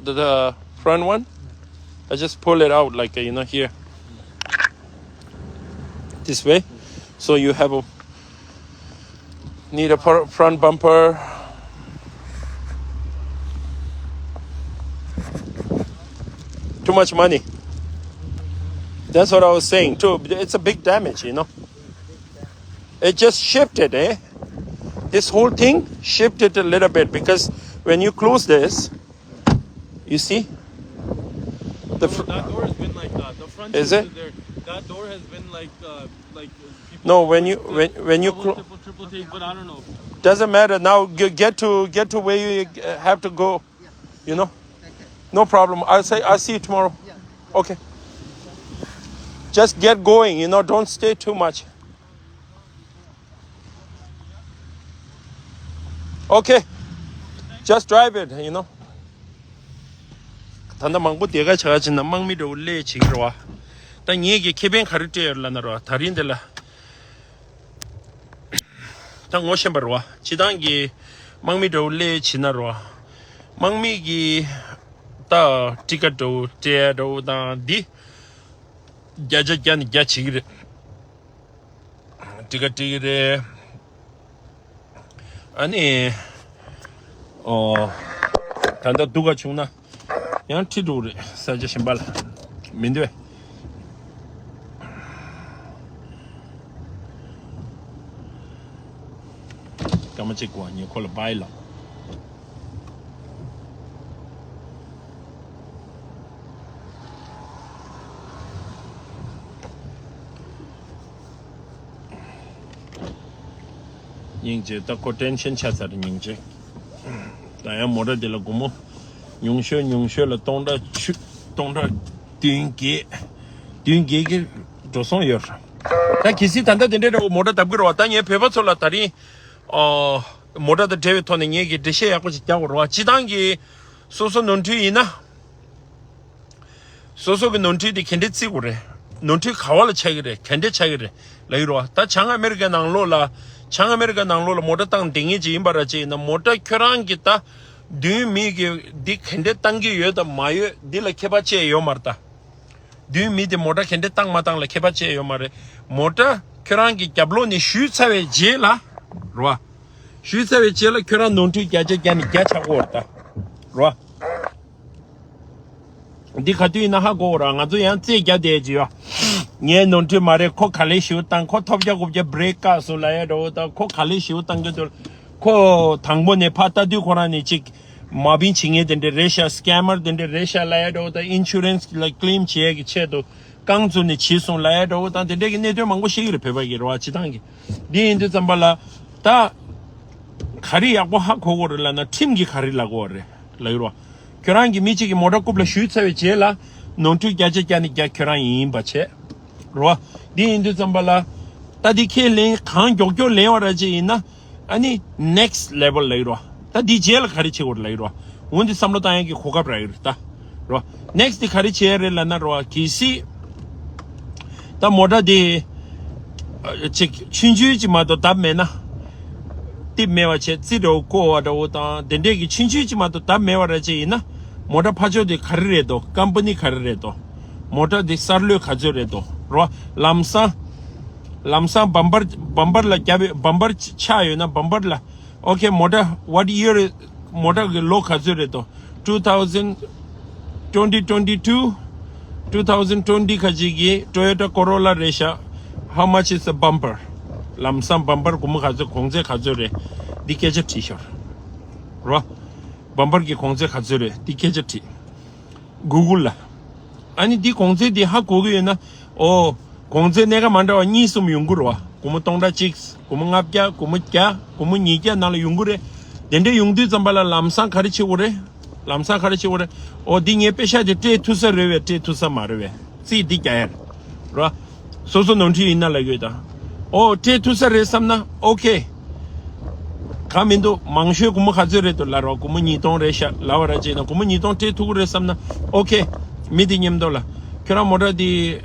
the, the front one. I just pull it out, like, you know, here, this way. So you have a need a fr- front bumper. Too much money. That's what I was saying too. It's a big damage, you know. It just shifted, eh? This whole thing shifted a little bit because when you close this, you see, the fr- That door has been like that. The front is it? There. That door has been like uh, like uh, people No, when you when when you double, clo- triple, triple take, but I don't know. Doesn't matter. Now g- get to get to where you uh, have to go. You know, no problem. I'll say I'll see you tomorrow. Okay. Just get going. You know, don't stay too much. Okay. Just drive it. You know. ད་ལྟ་མང་པོ་དེ་ག་ཆ་ག་ཕྱིན་ན་དམག་མི་འདྲ་བོ་སླེབས་བྱེད་ཀྱི་རེད་བ། ད་ངེད་ཀྱི་ཁེ་ཕན་ག་རེ་སྤྲད་ཡོད་ལབ་ན་རེད་བ། ད་རིང་འདི་ལ། ད་ངོ་ཤེས་པ་རེད་བ། སྤྱི་བཏང་གི་དམག་མི་འདྲ་བོ་སླེབས་བྱེད་ན་རེད་བ། དམག་མི་གི་ད་ཊི་ཀ་ཊི་འདྲ་བོ་སྤྲད་འདྲ་བོ་དང་འདི། བརྒྱ་ཆ་བརྒྱ་ནས་བརྒྱ་བྱེད་ཀྱི་རེད། ཊི་ཀ་ཊི་རེད། ཨ་ནི། ཨོ། ད་ལྟ་སྡུག་ག་བྱུང་ན། ཡང་ཁྲིད་འགྲོ་རེད་ས་ཆ་གཞན་པ་ལ། མི་འདོད། སྐར་མ་གཅིག་གོ་ཉེ་ཁོ་ལ་བའི་ལ། སྙིང་རྗེ། ད་ཁོ་ཊེན་ཤན་ཆགས་ཚར་རེད་སྙིང་རྗེ། ད་ཡང་མོ་ཊ་འདི་ལ་སྒོར་མོ་ཉུང་ཤོས་ཉུང་ཤོས་ལ་སྟོང་ཕྲག་བཅུ་སྟོང་ཕྲག་བདུན་བརྒྱད། བདུན་བརྒྱད་ཀྱི་འགྲོ་སོང་ཡོད་རེད། ད་གལ་སྲིད་ད་ལྟ་དེ་འདྲའི་འདྲ་བོ་མོ་ཊ་བརྡབ་ཀྱི་རེད་བ། ད་ངས་བོད་པ་ཚོ་ལ་ད་རིང་ཨོ། མོ་ཊ་དང་འབྲེལ་བའི་ཐོག་ནས་ངེད་ཀྱིས་འགྲེལ་བཤད་ཡག་པོ་ཞིག་རྒྱག་དགོས་རེད་བ། སྤྱི་བཏང་གི་སོ་སོ་ནོར་འཁྲུལ་ཡིན་ན། སོ་སོ་གི་ནོར་འཁྲུལ་དེ་ག་འདྲས་བརྩི་དགོས་རེད། ནོར་འཁྲུལ་ག་བ་ལ་ཆགས་ཀྱི་རེད། ག་འདྲས་ཆགས་ཀྱི་རེད་ལབ་ཀྱི་རེད་བ། ད་བྱང་ཨ་མེ་རི་ཀའི་ནང་ལོགས་ལ། བྱང་ཨ་མེ་རི་ཀའི་ནང་ལོགས་ལ་མོ་ཊ་བཏང་བསྡད་མཁན་ཅིག་ཡིན་པ་ར་ཅིག་ཡིན་ན། མོ་ཊ་ཁྱོད་རང་གི་ད་མདུན་མི་གི་འདི་ག་འདྲས་བཏང་གི་ཡོད་དང་མ་ཡོད་འདི་ལ་ཁྱད་པར་ཅི་ཡང་ཡོད་མ་རེད་ད། མདུན་མི་དེ་མོ་ཊ་ག་འདྲས་བཏང་མ་བཏང་ལ་ཁྱད་པར་ཅི་ཡང་ཡོད་མ་རེད། མོ་ཊ་ཁྱོད་རང་གི་རྒྱབ་ལོགས་ནས་གཞུས་ཚར་བའི་རྗེས་ལ་རེད་བ། གཞུས་ཚར་བའི་རྗེས་ལ་ཁྱོད་རང་ནོར་འཁྲུལ་བརྒྱ་ཆ་བརྒྱ་ནས་བརྒྱ་ཆགས་ཀྱི་ཡོད་རེད་ད། རེད་བ། འདི་ག་དུས་ཡིན་ན་ཧ་གོ་གི་རེད། ང་ཚོ་ཡང་རྩིས་རྒྱག་བསྡད་ཀྱི་ཡོད། ངའི་ནོར་འཁྲུལ་མ་རེད། ཁོ་ག་ལེ་ཞེ་པོ་བཏང་། ཁོ་ཐོབ་རྒྱག་དགུ་བརྒྱ་བྷི་རེག་བཀག་སོང་ལབ་ཡ་འདྲ་བོ་དང་། ཁོ་ག་ལེ་ཞེ་པོ་བཏང་གི་འདུག་ཁོ་དང་པོ་ནས་ཕར་ལྟ་དུས་ཁོ་རང་ནས་ཅིག་མ་བིན་བྱེད་མཁན་དེ་འདྲ་རེད་ཤག་སི་ཀེམ་མར་དེ་འདྲ་རེད་ཤག་ལབ་ཡ་འདྲ་བོ་དང་། ཨིན་ཤུ་རན་སི་ལ་ཀི་ལེམ་བྱེད་ཡ་གི་ཆེད་དུ་རྐང་བཙུགས་ནས་བྱས་སོང་ལབ་ཡ་འདྲ་བོ་དང་། དེ་འདྲ་གི་གནད་དོན་མང་པོ་ཤེས་ཀྱི་རེད། བོད་པ་གི་རེད་བ། སྤྱི་བཏང་གི་འདི་ཡིན་དུས་ཙམ་པ་ལ་ད་ག་རེ་ཡག་པོ་ཧ་གོ་གི་རེད་ལབ་ན། ཁྲིམས་ཀྱིས་ག་རེ་ལབ་གི་རེད་ལབ་ཀྱི་རེད་བ། ཁྱོད་རང་གི་མི་གཅིག་གིས་མོ་ཊ་རྐུབ་ལ་གཞུས་ཚར་བའི་རྗེས་ལ་ནོར་འཁྲུལ་བརྒྱ་ཆ་བརྒྱ་ནས་བརྒྱ་ཁྱོད་རང་ཡིན་པ་བྱས། རེད་བ། འདི་ཡིན་དུས་ཙམ་པ་ལ་ད་འདི་ཁས་ལེན། གང་མགྱོགས་མགྱོགས་ལེན་པ་ར་ཅིག་ཡིན་ན། ཨ་ནི་ནེག་སི་ལེ་ཝལ་ལབ་ཀྱི་རེད་བ། ད་འདི་རྗེས་ལ་ག་རེ་བྱེད་དགོས་རེད་ལབ་ཀྱི་རེད་བ། འོ་འདི་བསམ་བློ་བཏང་ཡག་གི་གོ་སྐབས་རག་གི་རེད་ད། རེད་བ། ནེག་སི་འདི་ག་རེ་བྱེད་ཡ་རེད་ལབ་ན་རེད་བ། གལ་སྲིད་ད་མོ་ཊ་འདི་ཨ་ཅིག་ཆུང་ཆུང་ཅིག་མ་གཏོགས་བརྡབས་མེད་ན། རྡིབ་མེད་པ་བྱས། རྩི་འདྲ་བོ་བརྐོ་བ་འདྲ་བོ་དང་དེ་འདྲས་ཀྱི་ཆུང་ཆུང་ཅིག་མ་གཏོགས་བརྡབས་མེད་པ་ར་ཅིག་ཡིན་ན། མོ་ཊ་ཕར་ཕྱོགས་དེ་ག་རེ་རེད་དོ། ཀམ་པ་ནི་ག་རེ་རེད་དོ། མོ་ཊ་དེ་གསར་ལོས་ག་ཚོད་རེད་དོ། རོ། ལམ་སང་། ལམ་སང་བམ་པར་བམ་པར་ལ་བརྒྱབ་པའི་བམ་པར་ཆགས་ཡོད་ན་བམ་པར་ལ། Okay, མོ་ཊ། What year is མོ་ཊ་གི་ལོ་ག་ཚོད་རེད་དོ། two thousand twenty twenty two, two thousand twenty ཁ་ཅིག་གི་Toyota Corolla རེད་ཤག How much is the bumper? ལམ་སང་བམ་པར་སྒོར་མོ་ག་ཚོད། གོང་ཚད་ག་ཚོད་རེད། འདི་སྐད་ཆ་དྲིས་ཤོག་རོ། བམ་པར་གྱི་གོང་ཚད་ག་ཚོད་རེད། འདི་སྐད་ཆ་དྲིས། གུ་གུལ་ལ། ཨ་ནི་འདི་གོང་ཚད་འདི་ཧ་གོ་གི་ཡོད་ན། ཨོ། གོང་ཚད་སྣ་ཁ་མ་འདྲ་བ་གཉིས་གསུམ་ཡོང་གི་རེད་བ། སྒོར་མོ་སྟོང་ཕྲག་གཅིག་སྒོར་མོ་ལྔ་བརྒྱ། སྒོར་མོ་བརྒྱ། སྒོར་མོ་ཉིས་བརྒྱ་ནང་ལ་ཡོང་གི་རེད། དེ་འདྲ་ཡོང་དུས་ཙམ་པ་ལ་ལམ་སང་ག་རེ་བྱེད་དགོས་རེད། ལམ་སང་ག་རེ་བྱེད་དགོས་རེད། ཨོ། འདི་ངའི་པེ་ཤ་དེ་སྤྲད་ཐུབ་ས་རེད་བས། སྤྲད་ཐུབ་ས་མ་རེད་བས། རྩིས་འདི་རྒྱག་ཡ་རེད། རོ། སོ་སོ་ནོར་འཁྲུལ་ཡིན་ན་ལབ་ཡོད་ད། ཨོ། སྤྲད་ཐུབ་ས་རེད་བསམ་ན་ཨོ་ཁེ། གང་མི་འདུག་མང་ཤོས་སྒོར་མོ་ག་ཚོད་རེད་དོ་ལབ་རོགས། སྒོར་མོ་ཉིས་སྟོང་རེད་ཤག་ལབ་པ་ར་བྱས་ན། སྒོར་མོ་ཉིས་སྟོང་སྤྲད་ཐུབ་ཀྱི་རེད་བསམ་ན་ཨོ་ཁེ། མི་དེ་མཉམ་དུ་ལ། ཁྱོད་རང་མོ་ཊ་དེ་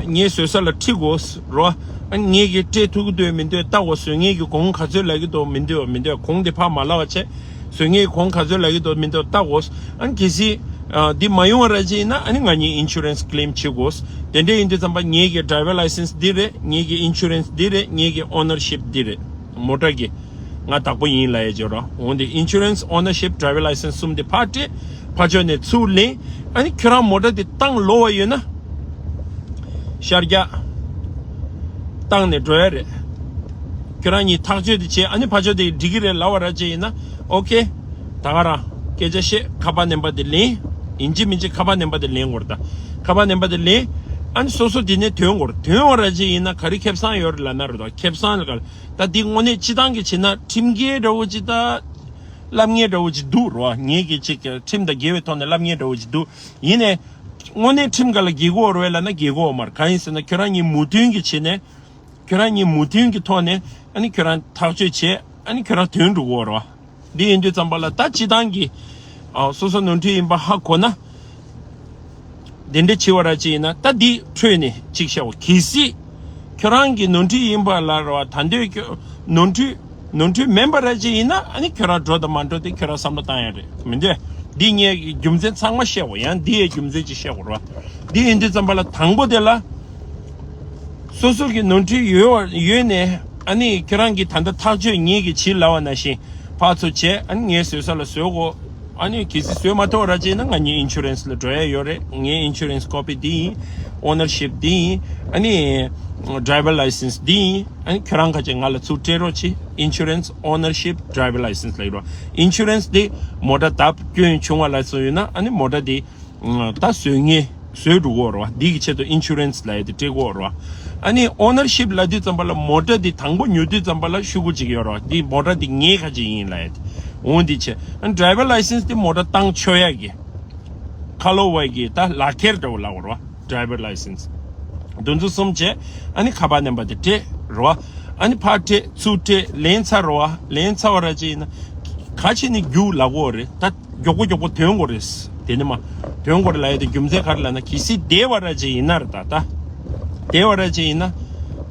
ངས་བཟོ་ས་ལ་ཁྲིད་དགོས་རོ། ཨ་ནི་ངས་ཀྱི་སྤྲད་ཐུབ་ཀྱི་འདུག་མི་འདུག་ལྟ་དགོས། བཟོ་མཁན་གྱི་གོང་ག་ཚོད་ལབ་ཀྱི་འདུག་མི་འདུག་མི་འདུག་གོང་དེ་ཕར་མ་ལབ་པ་བྱས། བཟོ་མཁན་གྱི་གོང་ག་ཚོད་ལབ་ཀྱི་འདུག་མི་འདུག་ལྟ་དགོས། ཨ་ནི་གལ་སྲིད་ཨ་འདི་མ་ཡོང་བ་ར་ཅིག་ཡིན་ན་ཨ་ནི་ང་གཉིས་ཨིན་ཤུ་རན་སི་ཀི་ལེམ་བྱེད་དགོས། དེ་འདྲ་ཡིན་དུས་ཙམ་པ་ངེད་ཀྱི་ཌ་རའི་ཝར་ལའི་སེན་སི་འདི་རེད། ངེད་ཀྱི་ཨིན་ཤུ་རན་སི་འདི་རེད། ངེད་ཀྱི་ཨོ་ནར་ཤིབ་འདི་རེད། མོ་ཊ་གི་ང་བདག་པོ་ཡིན་ལབ་ཡས་བྱོས་རོགས། འོན་ཏེ་ཨིན་ཤུ་རན་སི་ཨོ་ནར་ཤིབ་ཌ་རའི་ཝར་ལའི་སེན་སི་གསུམ་དེ་ཕར་སྤྲད། ཕར་ཕྱོགས་ནས་ཚུར་ལེན། ཨ་ནི་ཁྱོད་རང་མོ་ཊ་དེ་བཏང་ལོ་བ་ཡོད་ན། ཤར་རྒྱག་བཏང་ནས་འགྲོ་ཡ་རེད། ཁྱོད་རང་གཉིས་ཐག་གཅོད་དེ་བྱས། ཨ་ནི་ཕར་ཕྱོགས་དེ་འགྲིག་གི་རེད་ལབ་པ་ར་ཅིག་ཡིན་ན། ཨོ་ཁེ། ད་ག་རང་སྐད་ཆ་བཤད། ཁ་པར་ནམ་བར་དེ་ལེན། ཡིན་གཅིག་མིན་གཅིག་ཁ་པར་ནམ་བར་དེ་ལེན་དགོས་རེད་ད། ཁ་པར་ནམ་བར་དེ་ལེན། ཨ་ནི་སོ་སོ་དེ་ནས་ཐོན་དགོས་རེད། ཐོན་པ་ར་ཅིག་ཡིན་ན་ག་རེ་ཁེ་བཟང་ཡོད་རེད་ལབ་ན་རེད་ད། ཁེ་བཟང་ལ་ག་ལ་ད་འདི་དངོས་གནས་སྤྱི་བཏང་གི་བྱེད་ན་ཁྲིམས་འགལ་འདྲ་བོ་ཅིག་ད། བསླབ་ངེས་འདྲ་བོ་ཅིག་འདུག་རོ། ངེད་ཀྱི་ཅིག་ཁྲིམས་དང་འགལ་བའི་ཐོག་ནས་བསླབ་ངེས་འདྲ་བོ་ཅིག་འདུག་ཡིན་ནའི། དངོས་གནས་ཁྲིམས་འགལ་ལ་འགལ་གྱི་ཡོད་རེད་ལབ་ན་འགལ་གྱི་ཡོད་མ་རེད། གང་ཡིན་ཟེར་ན་ཁྱོད་རང་གཉིས་མོས་མཐུན་གྱི་བྱས་ནས། ཁྱོད་རང་གཉིས་མོས་མཐུན་གྱི་ཐོག་ནས་ཨ་ནི་ཁྱོད་རང་ཐག་གཅོད་བྱས། ཨ་ནི་ཁྱོད་རང་དོན་འགྲུབ་ཀྱི་ཡོད་རེད་བ། འདི་ཡིན་དུས་ཙམ་པ་ལ་ད་སྤྱི་བཏང་གི་ཨ་སོ་སོ་ནོར་འཁྲུལ་ཡིན་པ་ཧ་གོ་ན། དེ་འདྲ་བྱེད་པ་ར་ཅིག་ཡིན་ན་ད་འདི་འཕྲོས་ནས་ཅིག་བཤད་འོ། གལ་སྲིད་ཁྱོད་རང་གི་ནོར་འཁྲུལ་ཡིན་པ་ལ་ར་བ་ད་འདོད་ཁྱོད་ནོར་འཁྲུལ་ནོར་འཁྲུལ་མིན་པ་ར་ཅིག་ཡིན་ན་ཨ་ནི་ཁྱོད་རང་འགྲོ་དང་མ་འགྲོ་དེ་ཁྱོད་རང་བསམ་བློ་བཏང་ཡ་རེད་མི་འདོད། འདི་ངས་རྒྱུ་མཚན་ཚང་མ་བཤད་འོ། ཡང་འདི་ཡའི་རྒྱུ་མཚན་ཅིག་བཤད་འོ་ར་བ། འདི་ཡིན་དུས་ཙམ་པ་ལ་དང་པོ་དེ་ལ། སོ་སོ་གི་ནོར་འཁྲུལ་ཡོད་བ་ཡོད་ནས་ཨ་ནི་ཁྱེད་རང་གིས་ད་ལྟ་ཐག་གཅོད་ངེད་ཀྱིས་བྱེད་ལབ་པ་ནང་བཞིན་ཕར་ཚུར་བྱས། ཨ་ནི་ངའི་བཟོ་ས་ལ་བཟོ་དགོས། ཨ་ནི་གལ་སྲིད་བཟོས་མ་ཐུབ་པ་ར་བྱས་ན་ང་གཉིས་ཨིན་ཤུ་རན་སི་ལ་འགྲོ་ཡ་ཡོད་རེད། ངའི་ཨིན་ཤུ་རན་སི་ཀོ་པི་འདི་ཡིན། ཨོ་ནར་ཤིབ་འདི་ཡིན། ཨ་ནི་ཌ་རའི་ཝར་ལའི་སེན་སི་འདི་ཡིན། ཨ་ནི་ཁྱོད་རང་ཁ་ཅིག་ང་ལ་ཚུར་སྤྲད་རོགས་གྱིས། ཨིན་ཤུ་རན་སི་ཨོ་ནར་ཤིབ་ཌ་རའི་ཝར་ལའི་སེན་སི་ལབ་ཡོད་རོགས། ཨིན་ཤུ་རན་སི་འདི་མོ་ཊ་བརྡབ་སྐྱོན་བྱུང་བ་ལ་སོགས་ཡོད་ན་ཨ་ནི་མོ་ཊ་འདི། ད་བཟོས་ངེས་བཟོས་འགྲོ་གི་ཡོད་རེད་བ། འདི་གི་ཆེད་དུ་ཨིན་ཤུ་རན་སི་ལབ་ཡ་དེ་སྤྲད་ཀྱི་ཡོད་རེད་བ། ཨ་ནི་ཨོ་ནར་ཤིབ་ལབ་དུས་ཙམ་པ་ལ་མོ་ཊ་འདི་དང་པོ་ཉོ་དུས་ཙམ་པ་ལ་ཤོག་གུ་གཅིག་ཡོད་རེད་བ། འདི་མོ་ཊ་འདི་ངའི་ཁ་ཅིག་ཡིན་ལབ་ཡ་དེ། འོ་འདི་བྱས། ཨ་ནི་ཌ་རའི་ཝར་ལའི་སེན་སི་དེ་མོ་ཊ་བཏང་ཆོག་ཡ་གི་ཁ་ལོ་བ་གི་ད་ལག་ཁྱེར་འདྲ་བོ་ལབ་དགོས་རེད་བ། ཌ་རའི་ཝར་ལའི་སེན་སི། དེ་ཚོ་གསུམ་བྱས། ཨ་ནི་ཁ་པར་ནམ་བར་དེ་སྤྲད་རེད་བ། ཨ་ནི་ཕར་སྤྲད་ཚུར་སྤྲད་ལེན་ཚར་རེད་བ། ལེན་ཚར་བ་ར་ཅིག་ཡིན་ན་ག་བྱས་ནས་རྒྱུགས་ལབ་དགོས་རེད་ད། མགྱོགས་པོ་མགྱོགས་པོ་དོན་དགོས་རེད། དེ་ནི་མ་དོན་དགོས་རེད་ལབ་ཡ་དེ་རྒྱུ་མཚན་ག་རེ་ལབ་ན། གལ་སྲིད་བསྡད་པ་ར་ཅིག་ཡིན་ན་རེད་ད་ད། བསྡད་པ་ར་ཅིག་ཡིན་ན།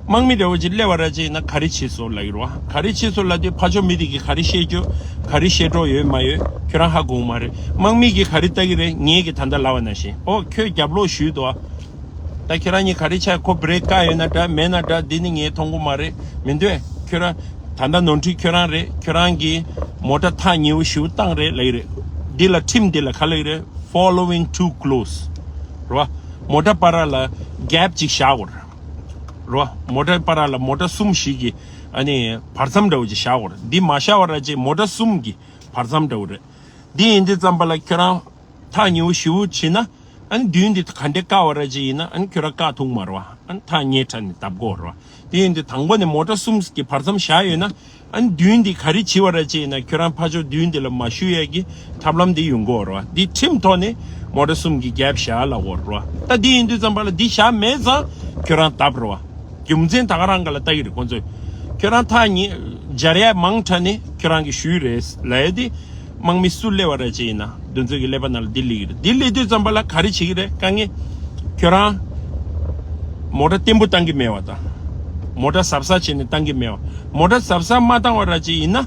དམག་མི་འདྲ་བོ་ཅིག་སླེབས་པ་ར་ཅིག་ཡིན་ན་ག་རེ་བྱེད་སོང་ལབ་ཀྱི་རེད་བ། ག་རེ་བྱེད་སོང་ལབ་དུས་ཕར་ཕྱོགས་མི་དེ་གིས་ག་རེ་བཤད་རྒྱུ། ག་རེ་བཤད་གྲབས་ཡོད་མ་ཡོད་ཁྱོད་རང་ཧ་གོ་གི་མ་རེད། དམག་མི་གིས་ག་རེ་ལྟ་གི་རེད། ངས་གི་ད་ལྟ་ལབ་པ་ནང་བཞིན། ཨོ་ཁྱོད་རྒྱབ་ལོག་ཞུས་འདུག་ཨ། ད་ཁྱེད་རང་གཉིས་ག་རེ་ཆགས། ཁོ་བྷི་རེག་བཀག་ཡོད་ན་འདྲ་མེད་ན་འདྲ་འདི་ནི་ངས་མཐོང་གི་མ་རེད། མི་འདོད། ཁྱོད་རང་ད་ལྟ་ནོར་འཁྲུལ་ཁྱོད་རང་རེད། ཁྱོད་རང་གིས་མོ་ཊ་ཐག་ཉེ་བོ་ཞེ་པོ་བཏང་རེད་ལབ་ཀྱི་རེད། འདི་ལ་ཁྲིམས་འདི་ལ་ག་ལབ་ཀྱི་རེད། Following too close རེད་བ། མོ་ཊ་བར་ལ་གེབ་ཅིག་བཞག་དགོས་རེད་བ། མོ་ཊ་བར་ལ་མོ་ཊ་གསུམ་ཞིག་གི་ཨ་ནི་བར་མཚམས་འདྲ་བོ་ཅིག་བཞག་དགོས་རེད། འདི་མ་བཞག་པ་ར་ཅིག་མོ་ཊ་གསུམ་གི་བར་མཚམས་འདྲ་བོ་རེད། འདི་ཡིན་དུས་ཙམ་པ་ལ་ཁྱོད་རང་ཐག་ཉེ་བོ་ཞེ་པོ་བྱས་ན། ཨ་ནི་མདུན་འདི་ག་འདྲས་བཀག་པ་ར་ཅིག་ཡིན་ན་ཨ་ནི་ཁྱོད་རང་བཀག་ཐུབ་མ་རེད་བ། ཨ་ནི་ཐག་ཉེ་དྲགས་ནས་བརྡབ་དགོས་རེད་བ། དེ་ཡིན་དུས་དང་པོ་ནས་མོ་ཊ་གསུམ་གྱི་བར་མཚམས་བཞག་ཡོད་ན། ཨ་ནི་མདུན་འདི་ག་རེ་བྱེད་པ་ར་ཅིག་ཡིན་ན་ཁྱོད་རང་ཕར་ཕྱོགས་མདུན་འདི་ལ་མ་ཞུགས་ཡས་ཀྱི་ཐབས་ལམ་འདི་ཡོང་གི་ཡོད་རེད་བ། འདི་ཁྲིམས་ཐོག་ནས་མོ་ཊ་གསུམ་གྱི་གེབ་བཞག་ལབ་ཀྱི་ཡོད་རེད་བ། ད་འདི་ཡིན་དུས་ཙམ་པ་ལ་འདི་བཞག་མེད་ཙང་ཁྱོད་རང་བརྡབ་རེད་བ། རྒྱུ་མཚན་ད་ག་རང་ག་ལ་ལྟ་གི་རེད་ཁོང་ཚོས། ཁྱོད་རང་ཐག་ཉེ་སྦྱར་ཡ་མང་དྲགས་ནས་ཁྱོད་རང་གིས་ཞུས་རེད་ལབ་ཡ་དེ། དམག་མི་སུ་སླེབས་པ་ར་ཅིག་ཡིན་ན་དེ་ཚོ་གི་ཀླད་པ་ནང་ལ་འདི་སླེབས་ཀྱི་རེད། འདི་སླེབས་དུས་ཙམ་པ་ལ་ག་རེ་བྱེད་ཀྱི་རེད། དཀའ་ངལ། ཁྱོད་རང་མོ་ཊ་བརྟན་པོ་བཏང་གི་མེད་པ་དང་། མོ་ཊ་གཟབ་གཟབ་བྱས་ནས་བཏང་གི་མེད་པ། མོ་ཊ་གཟབ་གཟབ་མ་བཏང་བ་ར་ཅིག་ཡིན་ན།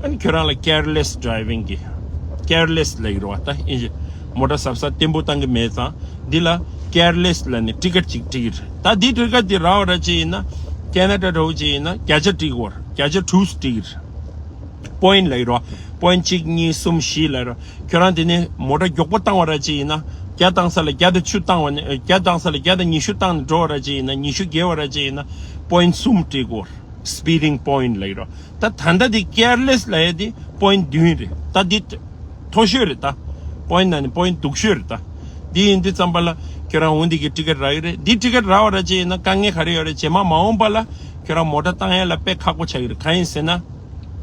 ཨ་ནི་ཁྱོད་རང་ལ་careless driving གི། careless ལབ་ཀྱི་རེད་བ་ད་ཨིན་ཇི། མོ་ཊ་གཟབ་གཟབ་བརྟན་པོ་བཏང་གི་མེད་ཙང་། འདི་ལ་careless ལབ་ནས་ཊི་ཀེ་ཊི་ཅིག་སྤྲད་ཀྱི་རེད། ད་འདི་ཊི་ཀེ་ཊི་འདི་རག་པ་ར་ཅིག་ཡིན་ན། ཁེ་ན་ཌ་འདྲ་བོ་ཅིག་ཡིན་ན་བརྒྱ་ཆ་སྤྲད་ཀྱི་ཡོད་རེད། བརྒྱ་ཆ་དྲུག་སྤྲད་ཀྱི་རེད། པོ་ཡིན་ལབ་ཀྱི་རེད་བ། པོ་ཡིན་གཅིག་གཉིས་གསུམ་བཞི་ལབ་ར། ཁྱོད་རང་དེ་ནས་མོ་ཊ་མགྱོགས་པོ་བཏང་བ་ར་ཅིག་ཡིན་ན། བརྒྱ་བཏང་ས་ལ་བརྒྱ་དང་བཅུ་བཏང་བ་ནས་བརྒྱ་བཏང་ས་ལ་བརྒྱ་དང་ཉི་ཤུ་བཏང་ནས་འགྲོ་བ་ར་ཅིག་ཡིན་ན། ཉི་ཤུ་བརྒལ་བ་ར་ཅིག་ཡིན་ན། པོ་ཡིན་གསུམ་སྤྲད་ཀྱི་ཡོད་རེད། སི་པི་ཌིང་པོ་ཡིན་ལབ་ཀྱི་རེད་བ། ད་ད་ལྟ་དེ་careless ལབ་ཡ་དེ་པོ་ཡིན་བདུན་རེད། ད་འདི་མཐོ་ཤོས་རེད་ད། པོ་ཡིན་ནང་ནས་པོ་ཡིན་སྡུག་ཤོས་རེད་ད། འདི་ཡིན་དུས་ཙམ་པ་ལ་ཁྱོད་རང་འོ་འདི་གི་ཊི་ཀེ་ཊི་རག་གི་རེད། འདི་ཊི་ཀེ་ཊི་རག་པ་ར་ཅིག་ཡིན་ན་དཀའ་ངལ་ག་རེ་ཡོད་རེད། རྗེས་མ་མ་འོངས་པ་ལ་ཁྱོད་རང་མོ་ཊ་བཏང་ཡ་ལ་དཔེ་ཁག་པོ་ཆགས་ཀྱི་རེད། གང་ཡིན་ཟེར་ན།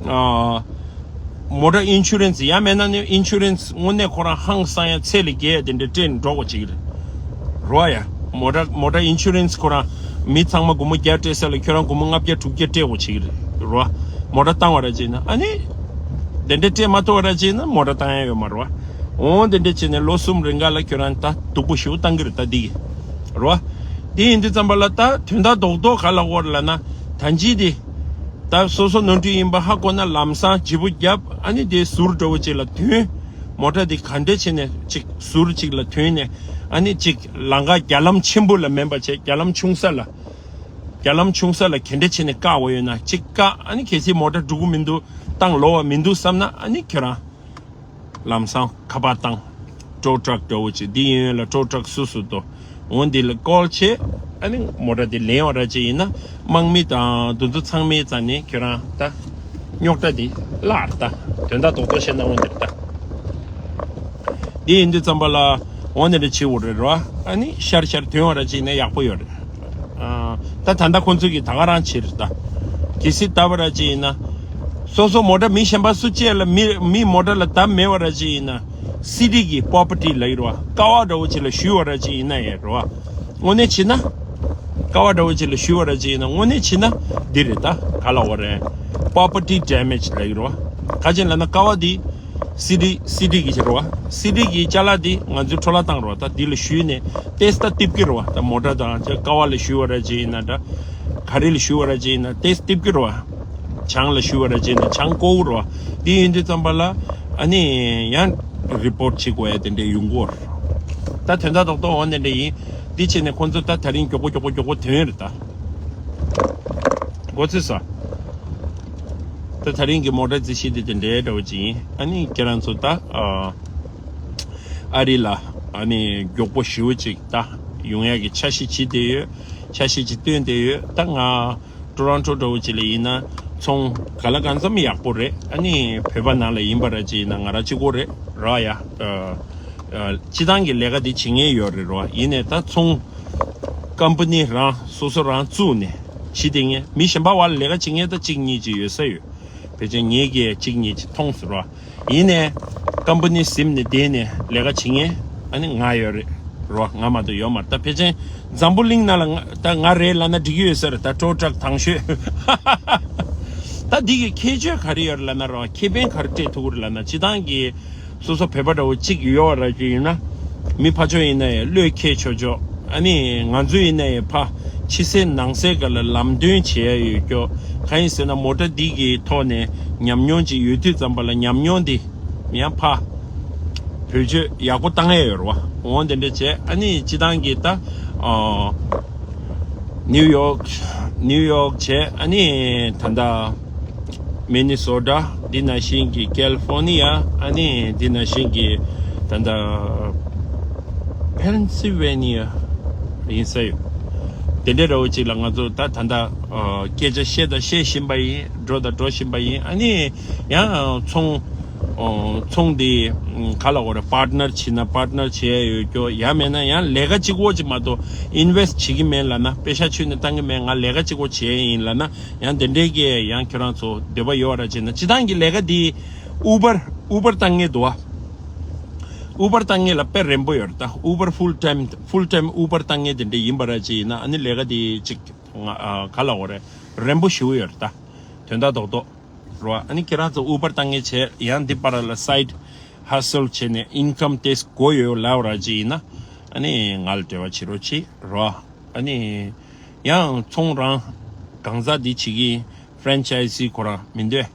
ཨ། མོ་ཊ་ཨིན་ཤུ་རན་སི་ཡང་མེད་ན་ནི་ཨིན་ཤུ་རན་སི་དངོས་གནས་ཁོ་རང་ཧང་སང་ཡ་ཚད་ལས་བརྒལ་ཡ་དེ་འདྲ་སྤྲད་ནས་འགྲོ་དགོས་བྱེད་ཀྱི་རེད། རོ་ཡ། མོ་ཊ་མོ་ཊ་ཨིན་ཤུ་རན་སི་ཁོ་རང་མི་ཚང་མ་སྒོར་མོ་བརྒྱ་སྤྲད་ས་ལ་ཁྱོད་རང་སྒོར་མོ་ལྔ་བརྒྱ་དྲུག་བརྒྱ་སྤྲད་དགོས་བྱེད་ཀྱི་རེད། རོ། མོ་ཊ་བཏང་བ་ར་བྱས་ན་ཨ་ནི། དེ་འདྲ་སྤྲད་མ་ཐུབ་པ་ར་བྱས་ན་མོ་ཊ་བཏང་ཡ་ཡོད་མ་རེད་བ། འོང་དེ་འདྲ་བྱས་ནས་ལོ་གསུམ་རིང་ག་ལ་ཁྱོད་རང་ད་སྡུག་པོ་ཞེ་པོ་བཏང་གི་རེད་ད་འདི་གི། རེད་བ། དེ་ཡིན་དུས་ཙམ་པ་ལ་ད་དོན་དག་རྡོག་རྡོག་ག་ལ་འོར་ལ་ན་ད་ཅི་དེ། ད་སོ་སོ་ནོར་འཁྲུལ་ཡིན་པ་ཧ་གོ་ན་ལམ་སང་ལྗིད་པོ་བརྒྱབ། ཨ་ནི་དེ་ཟུར་འདྲ་བོ་ཅིག་ལ་ཐོན། མོ་ཊ་དེ་ག་འདྲ་བྱས་ནས་ཅིག་ཟུར་ཅིག་ལ་ཐོན་ནས། ཨ་ནི་ཅིག་ལམ་ཁ་རྒྱ་ལམ་ཆེན་པོ་ལ་མིན་པ་བྱས་རྒྱ་ལམ་ཆུང་ས་ལ། རྒྱ་ལམ་ཆུང་ས་ལ་ག་འདྲ་བྱས་ནས་བཀག་འོ་ཡོད་ན་ཅིག་བཀག་ཨ་ནི་གལ་སྲིད་མོ་ཊ་འགྲོ་གི་མི་འདུག་བཏང་ལོ་བ་མི་འདུག་བསམ་ན་ཨ་ནི་ཁྱོད་རང་། ལམ་སང་ཁ་པར་བཏང་། ཊོ་ཊག་འདྲ་བོ་ཅིག་འདི་ཡིན་ཡོད་ལ་ཊོ་ཊག་སུ་སུ་དོ། འོ་འདི་ལ་ཀོལ་བྱེད། ཨ་ནི་མོ་ཊ་འདི་ལེན་བ་ར་ཅིག་ཡིན་ན་དམག་མི་དང་དུ་དུ་ཚང་མའི་རྩ་ནས་ཁྱོད་རང་ད་རྙོག་དྲ་འདི་བརླག་ད། དོན་དག་རྡོག་རྡོག་བཤད་ན་འོ་འདིར་ད། འདི་ཡིན་དུས་ཙམ་པ་ལ་འོ་འདི་འདྲ་བྱེད་འོ་རེད་རོ། ཨ་ནི་ཤར་ཤར་ཐོན་བ་ར་ཅིག་ཡིན་ན་ཡག་པོ་ཡོད་རེད། ཨ། ད་ད་ལྟ་ཁོང་ཚོས་ཀྱི་ད་ག་རང་བྱེད་རེད་ད། གལ་སྲིད་ད་བ་ར་ཅིག་ཡིན་ན། སོ་སོ་མོ་ཊ་མི་གཞན་པ་སུ་གཅིག་ལ་མི་མི་མོ་ཊ་ལ་བརྡབ་མེད་པ་ར་ཅིག་ཡིན་ན། སི་ཊི་གི་པོ་པར་ཊི་ལ་ཡོད་ར་བ། ཀ་བ་འདྲ་བོ་ཅིག་ལ་ཞུས་པ་ར་ཅིག་ཡིན་ན་ཡོད་ར་བ། དངོས་གནས་བྱེད་ན། ཀ་བ་འདྲ་བོ་ཅིག་ལ་ཞུས་པ་ར་ཅིག་ཡིན་ན་དངོས་གནས་བྱེད་ན་འདི་རེད་ད་ག་ལ་འོ་རེད། པོ་པར་ཊི་ཌེ་མེཇ་ལ་ཡོད་ར་བ། ག་ཅིག་ལ་ན་ཀ་བ་འདི། སི་ཊི་སི་ཊི་གི་ཕྱིར་རོ། སི་ཊི་གི་ཅ་ལག་འདི་ང་ཚོས་འཕྲོ་བརླག་བཏང་རོ། ད་འདི་ལ་ཞུས་ནས་ཏེས་ད་ཏིབ་ཀི་རོ། ད་མོ་ཊ་དང་ཅ་ཀ་བ་ལ་ཞུ་བ་ར་ཅིག་ཡིན་ན་འདྲ། ག་རི་ལ་ཞུ་བ་ར་ཅིག་ཡིན་ན་ཏེས་ཏིབ་ཀི་རོ། ཆང་ལ་ཞུ་བ་ར་ཅིག་ཡིན་ན་ཆང་ཀོ་བུ་རོ། འདི་ཡིན་དུས་ཙམ་པ་ལ་ཨ་ནི་ཡང་རི་པོར་ཊི་བྱེད་དགོས་ཡ་དེ་འདྲ་ཡོང་གི་ཡོད་རེད། ད་དོན་དག་རྡོག་རྡོག་འོ་དེ་འདྲ་ཡིན། འདི་བྱས་ནས་ཁོང་ཚོ་ད་ད་རིང་མགྱོགས་པོ་མགྱོགས་པོ་མགྱོགས་པོ་ཐོན་ཡོད་རེད་ད། མགོ་ཚོས་ས། ད་ད་རིང་གི་མོ་ཊ་རྩིས་གཞི་དེ་དེ་འདྲའི་འདྲ་བོ་ཅིག་ཡིན། ཨ་ནི་ཁྱེད་རང་ཚོ་ད་ཨ་ཨ་རི་ལ་ཨ་ནི་མགྱོགས་པོ་ཞེ་པོ་ཅིག་ད་ཡོང་ཡག་གི་འཆར་གཞི་བྱེད་བསྡད་ཡོད། འཆར་གཞི་ཅིག་བཏོན་བསྡད་ཡོད། ད་ང་ཊོ་རོན་ཊོ་འདྲ་བོ་ཅིག་ལ་ཡིན་ན་ཚོང་ག་ལ་གང་འཚམ་ཡག་པོ་རེད། ཨ་ནི་བོད་པ་ནང་ལ་ཡིན་པ་ར་ཅིག་ཡིན་ན་ང་རང་གཅིག་པོ་རེད་ར་ཡ། ཨ་ཨ་སྤྱི་བཏང་གི་ལས་ཀ་འདི་བྱེད་མཁན་ཡོད་རེད་ར། ཡིན་ནའི་ད་ཚོང་ཀམ་པ་ནི་རང་སོ་སོ་རང་བཙུགས་ནས་བྱེད་བསྡད་མཁན། མི་གཞན་པ་བར་ལ་ལས་ཀ་བྱེད་མཁན་ད་གཅིག་གཉིས་ཅིག་ཡོད་ས་ཡོད། ཕལ་ཆེར་ངེད་ཀྱིས་གཅིག་གཉིས་ཅིག་མཐོང་སོང་ར། ཡིན་ནའི་ཀམ་པ་ནི་ཟིན་ནས་བསྡད་ནས་ལས་ཀ་བྱེད་མཁན་ཨ་ནི་ང་ཡོད་རེད་ར། ང་མ་གཏོགས་ཡོད་མ་རེད། ད་ཕལ་ཆེར་འཛམ་བུ་གླིང་ནང་ལ་ང་ད་ང་རེད་ལབ་ན་འགྲིག་གི་ཡོད་ས་རེད། ད་ཊོ་ཊག་དང་ཤོས། ད་འདི་གི་ཁྱད་ཆོས་ག་རེ་ཡོད་རེད་ལབ་ན་ར། ཁེ་ཕན་ག་རེ་སྤྲད་ཐུབ་ཀྱི་རེད་ལབ་ན་སྤྱི་བཏང་གི་སོ་སོ་བོད་པ་འདྲ་བོ་གཅིག་ཡོད་ར་ཅིག་ཡིན་ན། མི་ཕར་ཕྱོགས་ཡིན་ན་ཡང་བློས་འཁེལ་ཆོག་ཆོག་ཨ་ནི་ང་ཚོ་ཡིན་ན་ཡང་ཕ་ཕྱི་གསལ་ནང་གསལ་སྒང་ལ་ལམ་སྟོན་བྱེད་ཡ་ཡོད་ཀྱོ། གང་ཡིན་ཟེར་ན་མོ་ཊ་འདི་གི་ཐོག་ནས་ཉམས་མྱོང་ཅིག་ཡོད་དུས་ཙམ་པ་ལ་ཉམས་མྱོང་འདི་ཡང་ཕ་བེད་སྤྱོད་ཡག་པོ་བཏང་ཡ་ཡོད་རེད་བ། འོང་དེ་འདྲ་བྱས་ཨ་ནི་སྤྱི་བཏང་གི་ད་ཨ། ནིའུ་ཡོག་ནིའུ་ཡོག་བྱས་ཨ་ནི་ད་ལྟ་མི་ནི་སོ་ཊ། འདི་ནང་བཞིན་གྱི་ཀེ་ལི་ཧྥོ་ནི་ཡ། ཨ་ནི་འདི་ནང་བཞིན་གྱི་ད་ལྟ་ཕེན་སི་ཝེ་ནི་ཡ་ཡིན་ས་ཡོད། དེ་འདྲའི་འདྲ་བོ་ཅིག་ལ་ང་ཚོ་ད་ད་ལྟ་ཨ་སྐད་ཆ་བཤད་དང་བཤད་བཞིན་པ་ཡིན། འགྲོ་དང་འགྲོ་བཞིན་པ་ཡིན། ཨ་ནི་ཡང་ཚོང་ཨོ་ཚོང་འདི་ཨམ་ག་ལ་འོ་རེད། པར་ཊི་ནར་བྱེད་ན་པར་ཊི་ནར་བྱེད་ཡ་ཡོད་ཀྱོ། ཡང་མེད་ན་ཡང་ལས་ཀ་གཅིག་པོ་ཅིག་མ་གཏོགས་ཨིན་ཝེ་སི་ཊི་བྱེད་ཀྱི་མེད་ལབ་ན། པེ་ཤག་ཁྱོན་ནས་བཏང་གི་མེད། ང་ལས་ཀ་གཅིག་པོ་བྱེད་ཡ་ཡིན་ལབ་ན་ཡང་དེ་འདྲའི་གི་ཡང་ཁྱོད་རང་ཚོ་འདོད་པ་ཡོད་ར་བྱེད་ན། སྤྱི་བཏང་གི་ལས་ཀ་འདི་ཨུ་བར་ཨུ་བར་བཏང་མཁན་འདུག་བ། ཨུ་བར་བཏང་མཁན་ལ་དཔེ་རན་པོ་ཡོད་རེད་ད། ཨུ་བར་ཕུལ་ཊའིམ་ཕུལ་ཊའིམ་ཨུ་བར་བཏང་མཁན་དེ་འདྲ་ཡིན་པ་ར་ཅིག་ཡིན་ན་ཨ་ནི་ལས་ཀ་འདི་ཅིག་ང་ཨ་ག་ལ་འོ་རེད། རན་པོ་ཞེ་པོ་ཡོད་རེད་ད། དོན་དག་རྡོག་རྡོག་རོ། ཨ་ནི་ཁྱེད་རང་ཚོ་ཨུ་བར་བཏང་མཁན་བྱས་ཡང་འདི་པར་ལ་སའིཌ་ཧ་སལ་བྱས་ནས་ཨིན་ཀམ་ཏོག་ཙམ་དགོས་ཡོད་ལབ་ར་ཅིག་ཡིན་ན་ཨ་ནི་ང་ལ་འབྲེལ་བ་བྱེད་རོགས་གྱིས་རོ། ཨ་ནི་ཡང་ཚོང་རང་གང་ཟག་འདི་བྱེད་ཀྱི་ཡིན། ཕ་རན་ཆའི་སི་ཁོ་རང་མི་འདོད།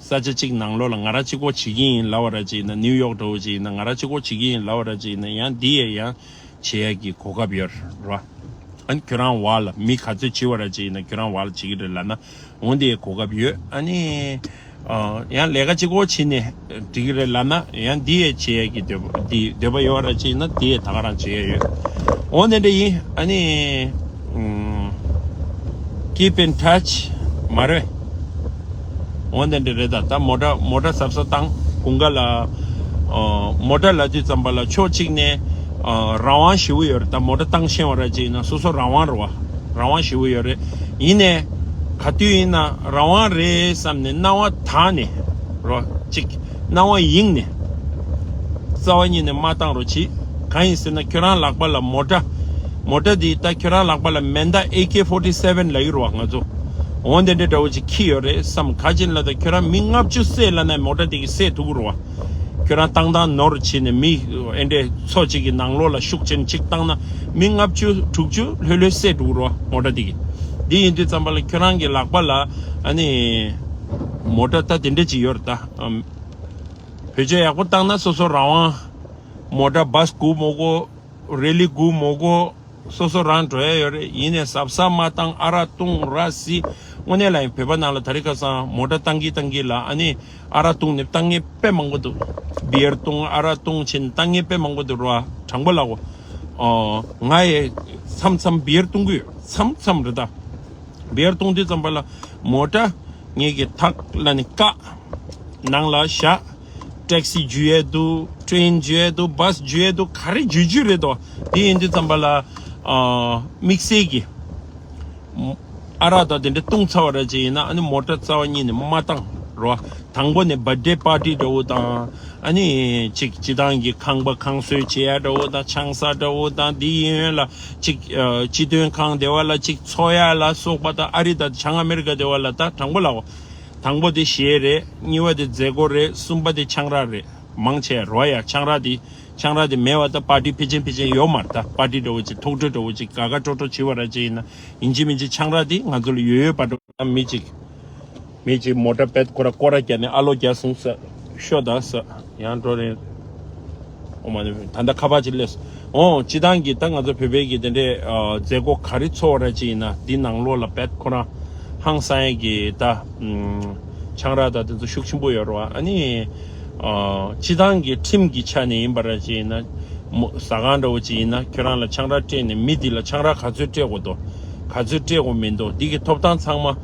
ས་ཆ་གཅིག་ནང་ལོགས་ལ་ང་རང་གཅིག་པོ་བྱེད་ཀྱི་ཡིན་ལབ་པ་ར་ཅིག་ཡིན་ན། ནིའུ་ཡོག་འདྲ་བོ་ཅིག་ཡིན་ན། ང་རང་གཅིག་པོ་བྱེད་ཀྱི་ཡིན་ལབ་པ་ར་ཅིག་ཡིན་ན། ཡང་འདི་ཡས་ཡང་བྱེད་ཡས་ཀྱི་གོ་སྐབས་ཡོད་རེད་བ། ཨ་ནི་ཁྱོད་རང་བར་ལ་མི་ག་ཚོད་བྱེད་པ་ར་ཅིག་ཡིན་ན་ཁྱོད་རང་བར་ལ་བྱེད་ཀྱི་རེད་ལབ་ན་འོང་དེ་གོ་སྐབས་ཡོད། ཨ་ནི་ཨ་ཡང་ལས་ཀ་གཅིག་པོ་བྱེད་ནས་འགྲིག་གི་རེད་ལབ་ན་ཡང་འདི་ཡས་བྱེད་ཡས་ཀྱི་འདོད་པ་འདི་འདོད་པ་ཡོད་པ་ར་ཅིག་ཡིན་ན་འདི་ཡས་ད་ག་རང་བྱེད་ཡས་ཡོད། འོང་དེ་འདྲ་ཡིན། ཨ་ནི་ཨུམ། Keep in touch མ་རེད། འོ་འདི་འདྲ་རེད་ད། ད་མོ་ཊ་མོ་ཊ་གཟབ་གཟབ་བཏང་། དགུན་ཁ་ལ་ཨ་མོ་ཊ་ལབ་དུས་ཙམ་པ་ལ་ཕྱོགས་གཅིག་ནས་ཨ་རང་དབང་ཞེ་པོ་ཡོད་རེད། ད་མོ་ཊ་བཏང་ཤེས་པ་ར་ཅིག་ཡིན་ན་སོ་སོ་རང་དབང་རེད་བ། རང་དབང་ཞེ་པོ་ཡོད་རེད། ཡིན་ནའི་ག་དུས་ཡིན་ན་རང་དབང་རེད་བསམ་ནས་སྣང་བ་དག་ནས་རོ་གཅིག་སྣང་བ་གཡེང་ནས་རྩ་བ་ཉིད་ནས་མ་བཏང་རོགས་གྱིས། གང་ཡིན་ཟེར་ན་ཁྱོད་རང་ལག་པ་ལ་མོ་ཊ་མོ་ཊ་འདི་ད་ཁྱོད་རང་ལག་པ་ལ་མེ་མདའ་ཨེ་ཀེ་ཕོར་ཊི་སེ་ཝེན་ལབ་ཀྱི་རེད་བ། ང་ཚོ་འོ་འདི་འདྲ་འདྲ་བོ་ཅིག་འཁྱེར་ཡོད་རེད་བསམ། ག་ཅིན་ལ་ད་ཁྱོད་རང་མི་ལྔ་བཅུ་བསད་ལབ་ན་མོ་ཊ་འདི་གིས་བསད་ཐུབ་ཀྱི་རེད་བ། ཁྱོད་རང་བཏང་བཏང་ནོར་བྱས་ནས་མི་ཨེ་འདྲས་ཚོ་གཅིག་གི་ནང་ལོགས་ལ་ཤུགས་ཆེན་གཅིག་བཏང་ན་མི་ལྔ་བཅུ་དྲུག་ཅུ་ལྷོད་ལྷོད་བསད་འགྲོ་རོ་མོ་ཊ་དེ་གི། འདི་ཡིན་དུས་ཙམ་པ་ལ་ཁྱོད་རང་གི་ལག་པ་ལ་ཨ་ནི་མོ་ཊ་ད་དེ་འདྲས་ཅིག་ཡོད་རེད་ད། ཨམ། བེད་སྤྱོད་ཡག་པོ་བཏང་ན་སོ་སོ་རང་དབང་། མོ་ཊ་བཱས་སྒུག་མི་དགོས། རེ་ལི་སྒུག་མི་དགོས། སོ་སོ་རང་འགྲོ་ཡ་ཡོད་རེད། ཡིན་ནའི་གཟབ་གཟབ་མ་བཏང་ཨ་རག་བཏུང་ར་བཟི། དངོས་གནས་ལ་ཡང་བོད་པ་ནང་ལ་ད་རེས་ཁ་སང་མོ་ཊ་བཏང་གི་བཏང་གི་ལ་ཨ་ནི་ཨ་རག་བཏུང་ནས་བཏང་མཁན་དཔེ་མང་པོ་འདུག་བི་ཡར་བཏུང་ཨ་རག་བཏུང་བྱས་ནས་བཏང་མཁན་དཔེ་མང་པོ་འདུག་ར། དྲང་པོ་ལབ་གོ། ཨོ། ང་ཡི་མཚམས་མཚམས་བི་ཡར་བཏུང་གི་ཡོད། མཚམས་མཚམས་རེད་ད། བི་ཡར་བཏུང་དུས་ཙམ་པ་ལ་མོ་ཊ་ངེད་ཀྱི་ཐག་ལ་ནི་བཀག་ནང་ལ་བཞག་ཊེག་སི་འཇུ་ཡས་འདུག་ཊེན་འཇུ་ཡས་འདུག་བཱས་འཇུ་ཡས་འདུག་ག་རེ་འཇུ་འཇུ་རེད་དོ། དེ་ཡིན་དུས་ཙམ་པ་ལ་ཨ་དམིགས་བསལ་གྱི་ཨ་རག་དང་དེ་འདྲ་བཏུང་ཚར་བ་ར་ཅིག་ཡིན་ན་ཨ་ནི་མོ་ཊ་རྩ་བ་ཉིད་ནས་མ་བཏང་རོ། དང་པོ་ནས་བར་ཌེ་པར་ཊི་འདྲ་བོ་དང་། ཨ་ནི་ཅིག་སྤྱི་བཏང་གི་ཁང་པ་ཁང་གསོལ་བྱེད་ཡ་འདྲ་བོ་དང་ཆང་ས་འདྲ་བོ་དང་འདི་ཡིན་ཡོད་ལ་ཅིག་ཨ་སྤྱི་དོན་ཁང་དེ་བ་ལ་ཅིག་འཚོ་ཡ་ལ་སོགས་པ་དང་ཨ་རི་དང་བྱང་ཨ་མེ་རི་ཀ་དེ་བ་ལ་ད་དྲང་པོ་ལབ་གོ། དང་པོ་དེ་གཞས་རེད། གཉིས་པ་དེ་མཛད་སྒོ་རེད། གསུམ་པ་དེ་ཆང་རག་རེད། མང་ཆེ་རོ་ཡ་ཆང་རག་དེ་ཆང་རག་དེ་མེད་པ་ད་པར་ཊི་ཕལ་ཆེར་ཕལ་ཆེར་ཡོད་མ་རེད། ད་པར་ཊི་འདྲ་བོ་ཅིག་ཐུག་འཕྲད་འདྲ་བོ་ཅིག་དགའ་དགའ་སྤྲོ་སྤྲོ་བྱེད་པ་ར་ཅིག་ཡིན་ན་ཡིན་གཅིག་མིན་གཅིག་ཆང་རག་དེ་ང་ཚོ་ལ་ཡོད་ཡོད་པ་འགྲོ་ན་མི་ཅིག་མི་གཅིག་མོ་ཊ་བེད་ཁོ་ར་སྐོར་ར་བརྒྱབ་ནས་ཨ་ལོ་བརྒྱབ་སོང་ཟེར། ཤོག་ད་ཟེར། ཡང་འགྲོ་རན། ཨོ་མ་ནི་ད་ལྟ་ཁ་པར་ཅིག་སླེབས་སོང་། ཨོ་སྤྱི་བཏང་གི་ད་ང་ཚོ་བོད་པའི་གི་དེ་འདྲའི་ཨ་མཛད་སྒོ་ག་རེ་ཚོགས་ར་ཅིག་ཡིན་ན་འདི་ནང་ལོགས་ལ་བེད་ཁོ་རང་ཧང་སང་ཡས་གི་ད་ཨམ་ཆང་རག་ད་དེ་ཚོ་ཤུགས་ཆེན་པོ་ཡོད་རེད་བ། ཨ་ནི་ཨ་སྤྱི་བཏང་གི་ཁྲིམས་ཀྱི་ཆ་ནས་ཡིན་པ་ར་ཅིག་ཡིན་ན་མོ་ཟ་ཁང་འདྲ་བོ་ཅིག་ཡིན་ན་ཁྱོད་རང་ལ་ཆང་རག་སྤྲད་ནས་མི་འདི་ལ་ཆང་རག་ག་ཚོད་སྤྲད་དགོས་འདུག་ག་ཚོད་སྤྲད་དགོས་མི་འདུག་འདི་གི་ཐོབ་ཐང་ཚང་མ།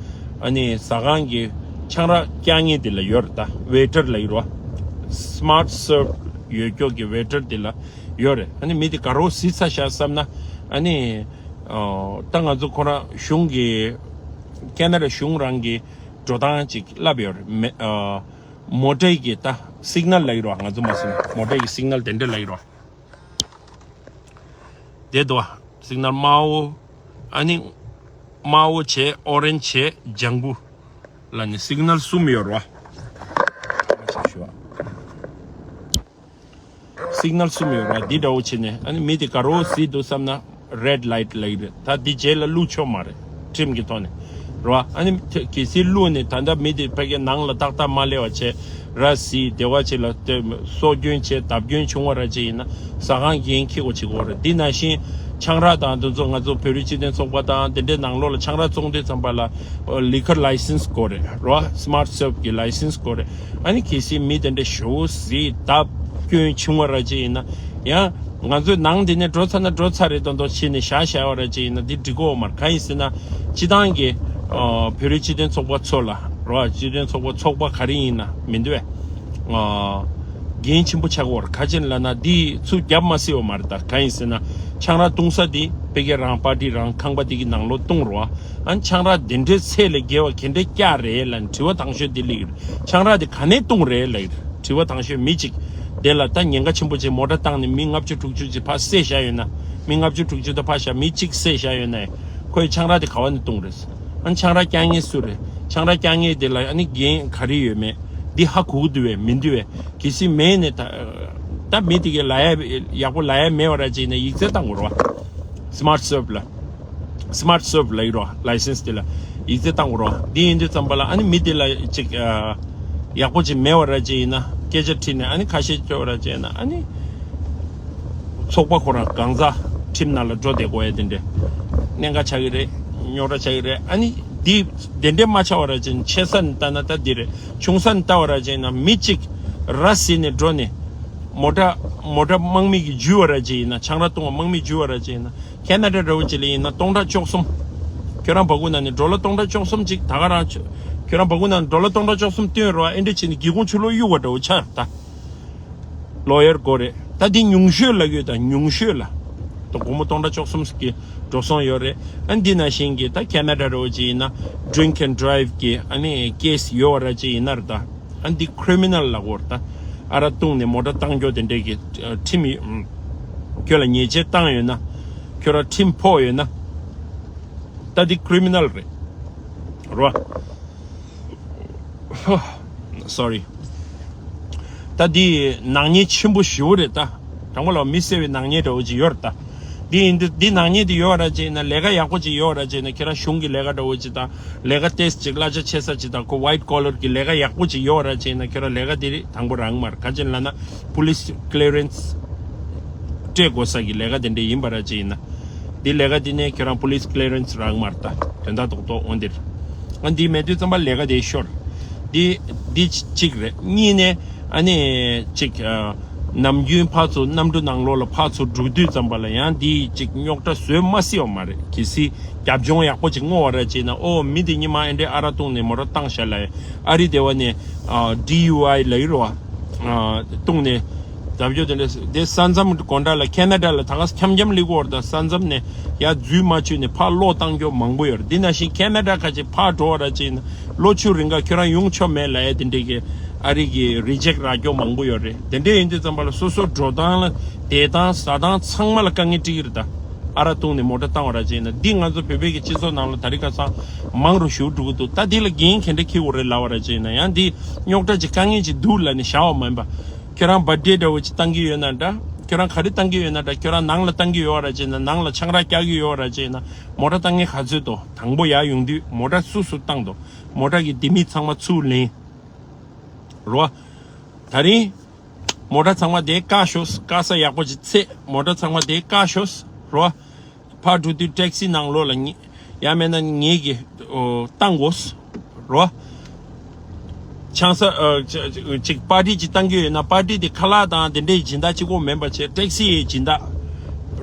ཨ་ནི་ཟ་ཁང་གི་ཆང་རག་བཀྱག་མཁན་དེ་ལ་ཡོད་རེད་ད། ཝེ་ཊར་ལ་ཡོད་རེད་བ། སི་མཱརཊ་སརབ་ཡོད་ཀྱོག་གི་ཝེ་ཊར་དེ་ལ་ཡོད་རེད། ཨ་ནི་མི་དེ་དགའ་རོགས་གཟིགས་ཚར་ཤག་བསམ་ན་ཨ་ནི་ཨོ་ད་ང་ཚོ་ཁོ་རང་གཞུང་གི་ཁེ་ན་ཌ་གཞུང་རང་གི་འགྲོ་སྟངས་ཅིག་བསླབས་ཡོད་རེད། མེ་ཨོ་མོ་ཊའི་གི་ད་སིག་ནལ་ལ་ཡོད་རེད་བ། ང་ཚོ་མ་སོང་མོ་ཊའི་གི་སིག་ནལ་དེ་འདྲ་ལ་ཡོད་རེད་བ། དེ་འདུག་བ། སིག་ནལ་དམར་པོ། ཨ་ནི་དམར་པོ་བྱས་ཨོ་རེན་ཇི་བྱས་ལྗང་གུ་ལ་ནི་སིག་ནལ་གསུམ་ཡོད་རེད་བ། སིག་ནལ་གསུམ་ཡོད་རེད་བ། འདི་འདྲ་བོ་བྱས་ནས་ཨ་ནི་མི་དེ་དགའ་རོགས་གཟིགས་འདུག་བསམ་ན་རེཌ་ལའིཊ་ལབ་ཀྱི་རེད། ད་འདི་རྗེས་ལ་བླུག་ཆོག་མ་རེད། ཁྲིམས་ཀྱི་ཐོག་ནས། རེད་བ། ཨ་ནི་གལ་སྲིད་བླུགས་ནས་ད་ལྟ་མི་དེ་ཕ་གི་ནང་ལ་ཏག་ཏག་མ་སླེབས་པ་བྱས་ར་བཟི་བདེ་བ་ཅིག་ལ་སྲོག་སྐྱོན་བྱས་བརྡབ་སྐྱོན་བྱུང་བ་ར་ཅིག་ཡིན་ན་ཟ་ཁང་འགན་འཁྱེར་དགོས་བྱེད་དགོས་རེད། འདི་ནང་བཞིན་ཆང་རག་དང་འདི་ཚོ་ང་ཚོ་བོད་རིགས་སྤྱི་མཐུན་ཚོགས་པ་དང་དེ་འདྲའི་ནང་ལོགས་ལ་ཆང་རག་བཙོང་དུས་ཙམ་པ་ལ་ལི་ཁར་ལའི་སེན་སི་དགོས་རེད། རེད་བ། སི་མཱརཊ་སརབ་ཀྱི་ལའི་སེན་སི་དགོས་རེད། ཨ་ནི་གལ་སྲིད་མི་དེ་འདྲ་ཞེ་པོ་བཟི་བརྡབ་སྐྱོན་བྱུང་བ་ར་ཅིག་ཡིན་ན་ཡང་། ང་ཚོས་ནང་འདི་ནས་འགྲོ་ཚར་ན་འགྲོ་ཚར་རེད་མདོག་མདོག་བྱས་ནས་བཞག་བཞག་པ་ར་ཅིག་ཡིན་ན་འདི་འགྲིག་གི་ཡོད་མ་རེད། གང་ཡིན་ཟེར་ན་སྤྱི་བཏང་གི་ཨ་བོད་རིགས་སྤྱི་མཐུན་ཚོགས་པ་ཚོ་ལ་རོ། སྤྱི་མཐུན་ཚོགས་པ་ཚོགས་པ་ག་རེ་ཡིན་ན་མི་འདུག་བས། ཨ་འགན་ཆེན་པོ་ཆགས་ཀྱི་ཡོད་རེད། ག་ཅི་ལབ་ན་འདི་ཚུར་རྒྱབ་མ་སྲིད་པ་མ་རེད། ད་གང་ཡིན་ཟེར་ན་ཆང་རག་བཏུང་ས་འདི་ཕ་གི་རང་པར་ཊི་རང་ཁང་པ་འདི་གི་ནང་ལོགས་བཏུང་རོགས། ཨ་ནི་ཆང་རག་འདི་འདྲའི་ཚད་ལས་བརྒལ་བ་ག་འདྲས་བཀྱག་རེད་ལབ་ནས་དྲི་བ་དང་ཤོས་འདི་སླེབས་ཀྱི་རེད། ཆང་རག་འདི་ག་ནས་བཏུང་རེད་ལབ་ཀྱི་རེད། དྲི་བ་དང་ཤོས་མི་གཅིག་དེ་ལ་ད་ཉེན་ཁ་ཆེན་པོ་ཅིག་མོ་ཊ་བཏང་ནས་མི་ལྔ་བཅུ་དྲུག་ཅུ་ཅིག་ཕར་བསད་བཞག་ཡོད་ན། མི་ལྔ་བཅུ་དྲུག་ཅུ་དང་ཕར་བཞག་མི་གཅིག་བསད་བཞག་ཡོད་ན་ཁོས་ཆང་རག་དེ་ག་བ་ནས་བཏུང་རེད། ཨ་ནི་ཆང་རག་བཀྱག་མཁན་སུ་རེད། ཆང་རག་བཀྱག་མཁན་དེ་ལ་ཨ་ནི་འགན་ག་རེ་ཡོད་མེད་འདི་ཧ་གོ་གི་འདུག་བས་མི་འདུག་བས། གལ་སྲིད་མེད་ནས་ད་ད་མི་དེ་གས་ལབ་ཡ་ཡག་པོ་ལབ་ཡ་མེད་པ་ར་ཅིག་ཡིན་ན་ཡིག་ཚད་བཏང་དགོས་རེད་བ། སི་མཱརཊ་སརབ་ལ། སི་མཱརཊ་སརབ་ལབ་ཀྱི་རེད་བ། ལའི་སེན་སི་དེ་ལ་ཡིག་ཚད་བཏང་དགོས་རེད་བ། འདི་ཡིན་དུས་ཙམ་པ་ལ་ཨ་ནི་མི་དེ་ལ་ཅིག་ཨ་ཡག་པོ་ཅིག་མེད་པ་ར་ཅིག་ཡིན་ན་སྐད་ཆ་དྲིས་ནས་ཨ་ནི་ཁ་ཤས་སྐྱོ་བ་ར་ཅིག་ཡིན་ན་ཨ་ནི་ཚོགས་པ་ཁོ་རང་གང་ཟག་ཁྲིམས་ནང་ལ་འགྲོ་བསྡད་དགོས་ཡ་དེ་འདྲས་གནད་འགག་ཆགས་ཀྱི་རེད། རྙོག་དྲ་ཆགས་ཀྱི་རེད། ཨ་ནི་འདི་དེ་འདྲས་མ་ཆགས་པ་ར་ཅིག་ཡིན་ན་ཆེ་ས་ནས་ལྟ་ན་ད་འདི་རེད། ཆུང་ས་ནས་ལྟ་བ་ར་ཅིག་ཡིན་ན་མི་གཅིག་ར་བཟི་ནས་འགྲོ་ནས་མོ་ཊ་མོ་ཊ་དམག་མི་གིས་འཇུས་པ་ར་ཅིག་ཡིན་ན་ཆང་རག་བཏུང་བ་དམག་མིས་འཇུས་པ་ར་ཅིག་ཡིན་ན། ཁེ་ན་ཌ་འདྲ་བོ་ཅིག་ལ་ཡིན་ན་སྟོང་ཕྲག་བཅུ་གསུམ། ཁྱོད་རང་སྦ་ཁུག་ནང་ནས་ཌོ་ལར་སྟོང་ཕྲག་བཅུ་གསུམ་ཅིག་ད་ག་རང་ཆོ། ཁྱོད་རང་སྦ་ཁུག་ནང་ནས་ཌོ་ལར་སྟོང་ཕྲག་བཅུ་གསུམ་བཏོན་རོགས་ཨེ་འདྲ་བྱས་ནས་སྒེའུ་ཁུང་ཕྱི་ལོགས་གཡུག་པ་འདྲ་བོ་ཆགས་ད། ལོ་ཡར་དགོས་རེད། ད་འདི་ཉུང་ཤོས་ལ་ཡོད་ད་ཉུང་ཤོས་ལ། ད་སྒོར་མོ་སྟོང་ཕྲག་བཅུ་གསུམ་གྱི་འགྲོ་སོང་ཡོད་རེད། ཨ་འདི་ནང་བཞིན་གྱི་ད་ཁེ་ན་ཌ་འདྲ་བོ་ཅིག་ཡིན་ན་ཌི་རིང་ཀི་ཨེན་ཌི་རའེ་བྷི་གི་ཨ་ནི་ཀེ་སི་ཡོད་པ་ར་ཅིག་ཡིན་ན་རེད་ད། ཨ་འདི་ཁི་རི་མི་ནལ་ལབ་དགོས་རེད་ད། ཨ་རག་བཏུང་ནས་མོ་ཊ་བཏང་རྒྱུ་དེ་འདྲས་ཀྱི་ཨ་ཁྲིམས་ཡོད། ཁྱོད་ལ་ཉེས་ཆད་བཏང་ཡོད་ན། ཁྱོད་ར་ཁྲིམས་ཕོག་ཡོད་ན། ད་འདི་ཁི་རི་མི་ནལ་རེད། རོ། སོ་རི། ད་འདི་ནག་ཉེས་ཆེན་པོ་ཞེ་པོ་རེད་ད། དྲང་པོ་ལ་མི་བསད་པའི་ནག་ཉེས་འདྲ་བོ་ཅིག་ཡོད་རེད་ད། འདི་ཡིན་དུས་འདི་ནག་ཉེས་འདི་ཡོད་ར་ཅིག་ཡིན་ན་ལས་ཀ་ཡག་པོ་ཅིག་ཡོད་ར་ཅིག་ཡིན་ན་ཁྱེད་རང་གཞུང་གི་ལས་ཀ་འདྲ་བོ་ཅིག་དང་ལས་ཀ་ཏོག་ཙམ་ཅིག་གླ་ཆ་ཆེ་ས་ཅིག་དང་ཁོ་white collar་གི་ལས་ཀ་ཡག་པོ་ཅིག་ཡོད་ར་ཅིག་ཡིན་ན་ཁྱེད་རང་ལས་ཀ་འདི་རེད་དང་པོ་རག་མ་རེད། ག་ཅི་ལབ་ན་police clearance་སྤྲད་དགོས་ས་གི་ལས་ཀ་དེ་འདྲ་ཡིན་པ་ར་ཅིག་ཡིན་ན། འདི་ལས་ཀ་འདི་ནས་ཁྱེད་རང་police clearance་རག་མ་རེད་ད། དོན་དག་རྡོག་རྡོག་འོན་འདིར། ཨ་འདི་མེད་དུས་ཙམ་པ་ལས་ཀ་དེ་ཤོར། འདི་འདི་གཅིག་རེད། གཉིས་ནས་ཨ་ནི་གཅིག་ཨ། ནམ་རྒྱུན་ཕར་ཚུར་གནམ་གྲུ་ནང་ལོགས་ལ་ཕར་ཚུར་འགྲོ་དུས་ཙམ་པ་ལ་ཡང་འདི་གཅིག་རྙོག་དྲ་བཟོས་མ་སྲིད་པ་མ་རེད། གལ་སྲིད་རྒྱབ་ལྗོངས་ཡག་པོ་ཅིག་བསྔོ་བ་ར་ཅིག་ཡིན་ན་ཨོ་མི་འདི་ཉི་མ་ཨེ་འདྲའི་ཨ་ར་བཏུང་ནས་མོ་ཊ་བཏང་བཞག་ལ་ཨ་རི་སྡེ་བ་ནས་ཨ་ཌི་ཡུ་ཨའི་ལབ་ཡོད་རེད་བ། ཨ་བཏུང་ནས་རྒྱབ་སྐྱོར་དེ་འདྲ་དེ་ས་མཚམས་སྒོ་འགྲམ་ལ་ཁེ་ན་ཌ་ལ་ད་ག་ས་འཁྱམ་འཁྱམ་སླེབས་ཀྱི་ཡོད་རེད། ད་ས་མཚམས་ནས་ཡར་འཛུལ་མ་བཅུག་ནས་ཕར་གློག་བཏང་རྒྱུ་མང་པོ་ཡོད་རེད། འདི་ནང་བཞིན་ཁེ་ན་ཌ་ཁ་ཅིག་ཕར་འགྲོ་བ་ར་ཅིག་ཡིན་ན་ལོ་བཅུ་རིང་ག་ཁྱོད་རང་ཡོང་ཆོག་མེད་ལབ་ཡ་དེ་འདྲའི་གི་ཨ་རི་གི་རི་ཇེག་རག་རྒྱུ་མང་པོ་ཡོད་རེད། དེ་འདྲ་ཡིན་དུས་ཙམ་པ་ལ་སོ་སོ་འགྲོ་སྟངས་ལ་བསྡད་སྟངས་ཟ་སྟངས་ཚང་མ་ལ་དཀའ་ངལ་འཕྲད་ཀྱི་རེད་ད། ཨ་ར་བཏུང་ནས་མོ་ཊ་བཏང་བ་ར་ཅིག་ཡིན་ན་འདི་ང་ཚོ་བོད་པའི་གི་སྤྱི་ཚོགས་ནང་ལ་ད་རེས་ཁ་སང་མང་རུ་ཞེ་པོ་འགྲོ་གི་འདུག་ད་འདི་ལ་འགན་ག་འདྲ་འཁྱེར་དགོས་རེད་ལབ་པ་ར་ཅིག་ཡིན་ན་ཡང་འདི་རྙོག་དྲ་ཅིག་དཀའ་ངལ་ཅིག་འདུག་ལབ་ནས་བཞག་པ་མ་ཡིན་པ། ཁྱོད་རང་བར་ཌེ་འདྲ་བོ་ཅིག་བཏང་གི་ཡོད་ན་འདྲ། ཁྱོད་རང་ག་རེ་བཏང་གི་ཡོད་ན་འདྲ། ཁྱོད་རང་ནང་ལ་བཏང་གི་ཡོད་པ་ར་ཅིག་ཡིན་ན་ནང་ལ་ཆང་རག་བཀྱག་གི་ཡོད་པ་ར་ཅིག་ཡིན་ན་མོ་ཊ་བཏང་མཁན་ག་ཚོད་འདུག་དང་པོ་ཡར་ཡོང་དུས་མོ་ཊ་སུ་སུ་བཏང་འདུག་མོ་ཊ་གི་ལྡེ་མིག་ཚང་མ་ཚུར་ལེན། རོ། ད་རིང་། མོ་ཊ་ཚང་མ་དེ་བཀག་ཤོག་བཀག་ས་ཡག་པོ་ཅིག་བཙལ། མོ་ཊ་ཚང་མ་དེ་བཀག་ཤོག་རོ། ཕར་འགྲོ་དུས་ཊེག་སི་ནང་ལོགས་ལ་ཉི། ཡང་མིན་ན་ངེད་ཀྱི་ཨོ་བཏང་དགོས། རོ། ཆང་ས་ཨ་ཅིག་པར་ཊི་ཅིག་བཏང་གི་ཡོད་ན་པར་ཊི་དེ་ཁ་ལག་དང་དེ་འདྲའི་སྦྱིན་བདག་གཅིག་པོ་མིན་པ་བྱས་ཊེག་སི་ཡི་སྦྱིན་བདག་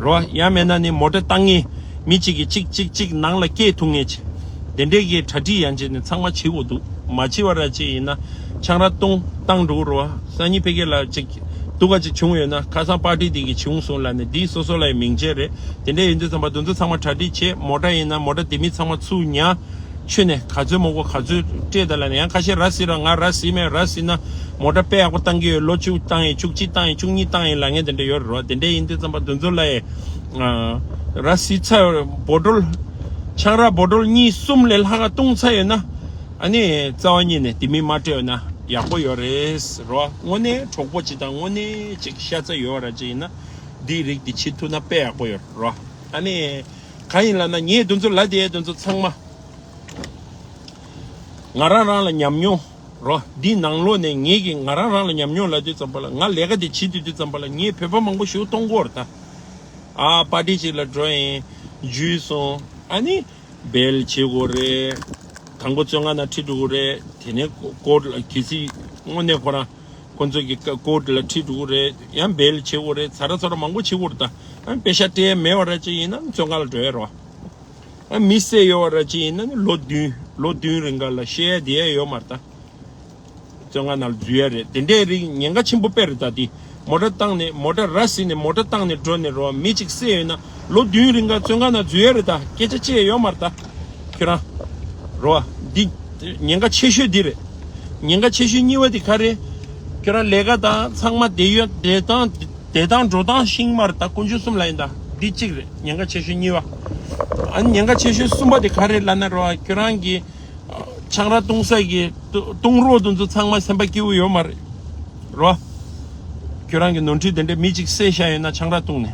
རོ། ཡང་མིན་ན་ནི་མོ་ཊ་བཏང་མཁན་མི་གཅིག་གིས་གཅིག་གཅིག་གཅིག་ནང་ལ་སྐད་ཐུག་མཁན་ཅིག་དེ་འདྲའི་གི་གྲ་སྒྲིག་ཡང་བྱས་ནས་ཚང་མ་བྱེད་དགོས་འདུག་མ་བྱེད་པ་ར་ཅིག་ཡིན་ན་ཆང་རག་བཏུང་བཏང་འགྲོ་གི་རེད་བ། སང་ཉིན་ཕ་གི་ལ་ཅིག་སྡུག་ག་ཅིག་བྱུང་ཡོད་ན་ཁ་སང་པར་ཊི་དེ་གི་བྱུང་སོང་ལབ་ནས་འདི་སོ་སོ་ལ་ཡང་མིང་ཆད་རེད། དེ་འདྲ་ཡིན་དུས་ཙམ་པ་དེ་ཚོ་ཚང་མ་གྲ་སྒྲིག་བྱེད། མོ་ཊ་ཡིན་ན་མོ་ཊ་ལྡེ་མིག་ཚང་མ་ཚུར་ཉར། ཆུ་ནས་ག་ཚོད་མང་པོ་ག་ཚོད་སྤྲད་ད་ལབ་ནས་ཡང་ཁ་ཤས་ར་བཟི་ར་ང་ར་བཟི་མེད་ར་བཟི་ན་མོ་ཊ་དཔེ་ཡག་པོ་བཏང་གི་ཡོད། ལོ་བཅུ་བཏང་ཡིན་བཅུ་གཅིག་བཏང་ཡིན་བཅུ་གཉིས་བཏང་ཡིན་ལབ་མཁན་དེ་འདྲ་ཡོད་རེད་བ། དེ་འདྲ་ཡིན་དུས་ཙམ་པ་དེ་ཚོ་ལ་ཡང་ཨ་ར་བཟི་ཚར་ཡོད་རེད། བོ་ཊོལ་ཆང་རག་བོ་ཊོལ་གཉིས་གསུམ་ལས་ལྷག་ག་བཏུང་ཚར་ཡོད་ན་ཨ་ནི་རྩ་བ་ཉིད་ནས་ལྡེ་མིག་མ་སྤྲད་ཡོད་ན་ཡག་པོ་ཡོད་རེད་རོ། དངོས་གནས་གྲོགས་པོ་ཅིག་དང་དངོས་གནས་ཅིག་ཤ་ཚ་ཡོད་ར་ཅིག་ཡིན་ན་འདིའི་རིགས་འདི་བྱེད་ཐུབ་ན་དཔེ་ཡག་པོ་ཡོད་རེད་རོ། ཨ་ནི་གང་ཡིན་ལབ་ན་ངས་དེ་ཚོ་ལབ་བསྡད་དེ་ཚོ་ཚང་མ། ང་རང་རང་ལ་ཉམས་མྱོང་རོ། འདི་ནང་ལོགས་ནས་ངེད་ཀྱིས་ང་རང་རང་ལ་ཉམས་མྱོང་ལབ་དུས་ཙམ་པ་ལ་ང་ལས་ཀ་འདི་བྱེད་དུས་དུས་ཙམ་པ་ལ་ངས་བོད་པ་མང་པོ་ཞིག་གཏོང་གི་ཡོད་རེད་ད། ཨ་པར་ཊི་ཅིག་ལ་འགྲོ་ཡིན། འཇུས་སོང་། ཨ་ནི་བེལ་བྱེད་དགོས་རེད། དང་པོ་བཙོན་ཁང་ནང་ཁྲིད་འགྲོ་དགོས་རེད། དེ་ནས་ཀོ་ཀོརཊ་ལ་གལ་སྲིད་དངོས་གནས་ཁོ་རང་ཁོ་ཚོ་གི་ཀ་ཀོརཊ་ལ་ཁྲིད་འགྲོ་དགོས་རེད། ཡང་བེལ་བྱེད་དགོས་རེད། ཚ་ར་ཚ་ར་མང་པོ་བྱེད་དགོས་རེད་ད། ཨ་ནི་པེ་ཤ་སྤྲད་ཡ་མེད་པ་ར་ཅིག་ཡིན་ན་བཙོན་ཁང་ལ་འགྲོ་ཡ་རེད་བ། ཨ་མི་བསད་ཡོད་པ་ར་ཅིག་ཡིན་ན་ནི་ལོ་བདུན་ལོ་བདུན་རིང་ག་ལ་བཤད་ཡ་དེ་ཡ་ཡོད་མ་རེད་ད། བཙོན་ཁང་ནང་ལ་འཛུལ་ཡ་རེད། དེ་འདྲའི་རིགས་ཉེན་ཁ་ཆེན་པོ་དཔེ་རེད་ད། དེ་མོ་ཊ་བཏང་ནས་མོ་ཊ་ར་བཟི་ནས་མོ་ཊ་བཏང་ནས་འགྲོ་ནས་རོ་མི་གཅིག་བསད་ཡོད་ན་ལོ་བདུན་རིང་ག་བཙོན་ཁང་ནང་འཛུལ་ཡ་རེད་ད། སྐད་ཆ་བཤད་ཡ་ཡོད་མ་རེད་ད། ཁྱོད་རང་རོ་འདི་ཉེན་ཁ་ཆེ་ཤོས་འདི་རེད། ཉེན་ཁ་ཆེ་ཤོས་གཉིས་པ་དེ་ག་རེད། ཁྱོད་རང་ལས་ཀ་དང་ཚང་མ་བསྡད་ཡོད་བསྡད་སྟངས་བསྡད་སྟངས་འགྲོ་སྟངས་ཤིང་མ་རེད་ད། དཀོན་མཆོག་གསུམ་ལ་ཡིན་ད། འདི་གཅིག་རེད་ཉེན་ཁ་ཆེ་ཤོས་གཉིས་པ། ཨ་ནི་ཉེན་ཁ་ཆེ་ཤོས་གསུམ་པ་དེ་ག་རེད་ལབ་ན་རོ་ཁྱོད་རང་གི་ཆང་རག་བཏུང་ས་གི་བཏུང་རོགས་དེ་ཚོ་ཚང་མ་སེམས་པ་སྐྱིད་པོ་ཡོད་མ་རེད་རོ། ཁྱོད་རང་གི་ནོར་འཁྲུལ་དེ་འདྲ་མི་གཅིག་བསད་བཞག་ཡོད་ན་ཆང་རག་བཏུང་ནས་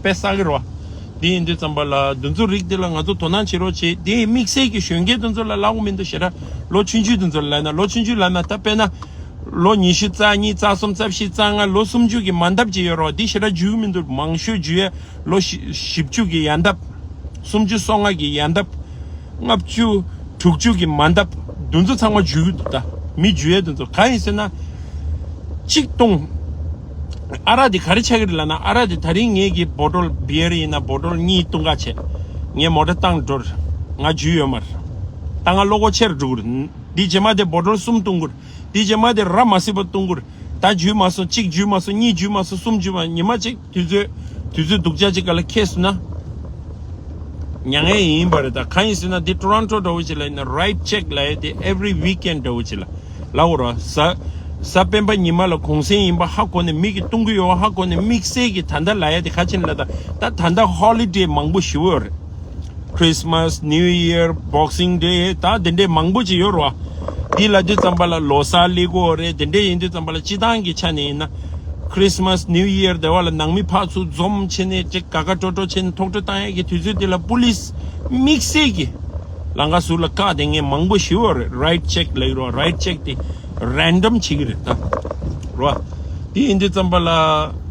དཔེ་བསགས་གི་རོ། དེ་ཡིན་དུས་ཙམ་པ་ལ་དེ་ཚོ་རིགས་དེ་ལ་ང་ཚོ་དོ་སྣང་བྱེད་རོགས་བྱེད། དེ་དམིགས་བསལ་གྱི་གཞོན་སྐྱེས་དེ་ཚོ་ལ་ལབ་དགོས་མི་འདུག་ཞེ་དྲག་ལོ་ཆུང་ཆུང་དེ་ཚོ་ལ་ལབ་ན་ལོ་ཆུང་ཆུང་ལབ་ན་ད་དཔེར་ན། ལོ་ཉི་ཤུ་རྩ་གཉིས་རྩ་གསུམ་རྩ་བཞི་རྩ་ལྔ་ལོ་སུམ་ཅུ་གི་མ་འདབ་ཅིག་ཡོད་རོགས། འདི་ཞེ་དྲག་འཇུ་གི་མི་འདུག་མང་ཤོས་འཇུ་ཡས་ལོ་བཞི་བཞི་བཅུ་གི་ཡར་འདབ། སུམ་ཅུ་སོ་ལྔ་གི་ཡར་འདབ། ལྔ་བཅུ་དྲུག་ཅུ་གི་མ་འདབ། འདི་ཚོ་ཚང་མ་འཇུ་གི་འདུག་ད་མི་འཇུ་ཡས་འདི་ཚོ་གང་ཡིན་ཟེར་ན། གཅིག་བཏུང་། ཨ་རག་འདི་ག་རེ་ཆགས་ཀྱི་རེད་ལབ་ན་ཨ་རག་འདི་ད་རིང་ངེད་ཀྱི་བོ་ཊོལ་བི་ཡར་ཡིན་ན་བོ་ཊོལ་གཉིས་བཏུང་ག་བྱས། ངས་མོ་ཊ་བཏང་འགྲོ་རེད། ང་འཇུ་ཡོད་མ་རེད། ད་ང་བློ་ཁོག་ཆེར་འགྲོ་གི་རེད། འདི་རྗེས་མ་དེ་བོ་ཊོལ་གསུམ་བཏུང་གི་རེད། དེ་རྗེས་མ་དེ་ར་མ་སྲིད་པ་བཏུང་གི་རེད། ད་འཇུས་མ་སོང་། གཅིག་འཇུས་མ་སོང་། གཉིས་འཇུས་མ་སོང་། གསུམ་འཇུས་མ། ཉི་མ་གཅིག་དུས་ཚོད་དུས་ཚོད་སྡུག་ཅག་ཅིག་ག་ལ་ཁེལ་སོང་ན། མྱ་ངན་ཡིན་པ་རེད། ད་གང་ཡིན་ཟེར་ན་འདི་ཊོ་རོན་ཊོ་འདྲ་བོ་ཅིག་ལ་ཡིན་ན་རའིཊ་ཅེཀ་ལབ་ཡ་དེ་every weekend་འདྲ་བོ་ཅིག་ལ་ལབ་དགོས་རེད། གཟའ་གཟའ་སྤེན་པ་ཉི་མ་ལ་གུང་སེང་ཡིན་པ་ཧ་གོ་ནས་མི་གིས་བཏུང་གི་ཡོད་པ་ཧ་གོ་ནས་དམིགས་བསལ་གྱི་ད་ལྟ་ལབ་ཡ་དེ་ག་ཅི་ལབ་ད་ད་ད་ལྟ་ཧོ་ལི་ཌེ་མང་པོ་ཞེ་པོ་ཡོད་རེད། Christmas, New Year, Boxing Day ད་དེ་འདྲའི་མང་པོ་ཅིག་ཡོད་རེད་བ། འདི་ལ་དུས་ཙམ་པ་ལ་ལོ་གསར་སླེབས་ཀྱི་ཡོད་རེད། དེ་འདྲས་ཡིན་དུས་ཙམ་པ་ལ་སྤྱི་བཏང་གི་ཆ་ནས་ཡིན་ན། Christmas New Year དེ་བ་ལ་ནང་མི་ཕར་ཚུར་འཛོམས་བྱས་ནས་ཅིག་དགའ་དགའ་སྤྲོ་སྤྲོ་བྱས་ནས་ཐུགས་སྤྲོ་བཏང་ཡས་ཀྱི་དུས་ཚོད་དེ་ལ་པུ་ལིས་དམིགས་བསལ་གྱི་ལམ་ཁ་ཟུར་ལ་བཀག་བསྡད་མཁན་མང་པོ་ཞིག་ཡོད་རེད། Ride check ལབ་ཀྱི་རེད། Ride check དེ་random བྱེད་ཀྱི་རེད་ད། རེད་བ། དེ་ཡིན་དུས་ཙམ་པ་ལ་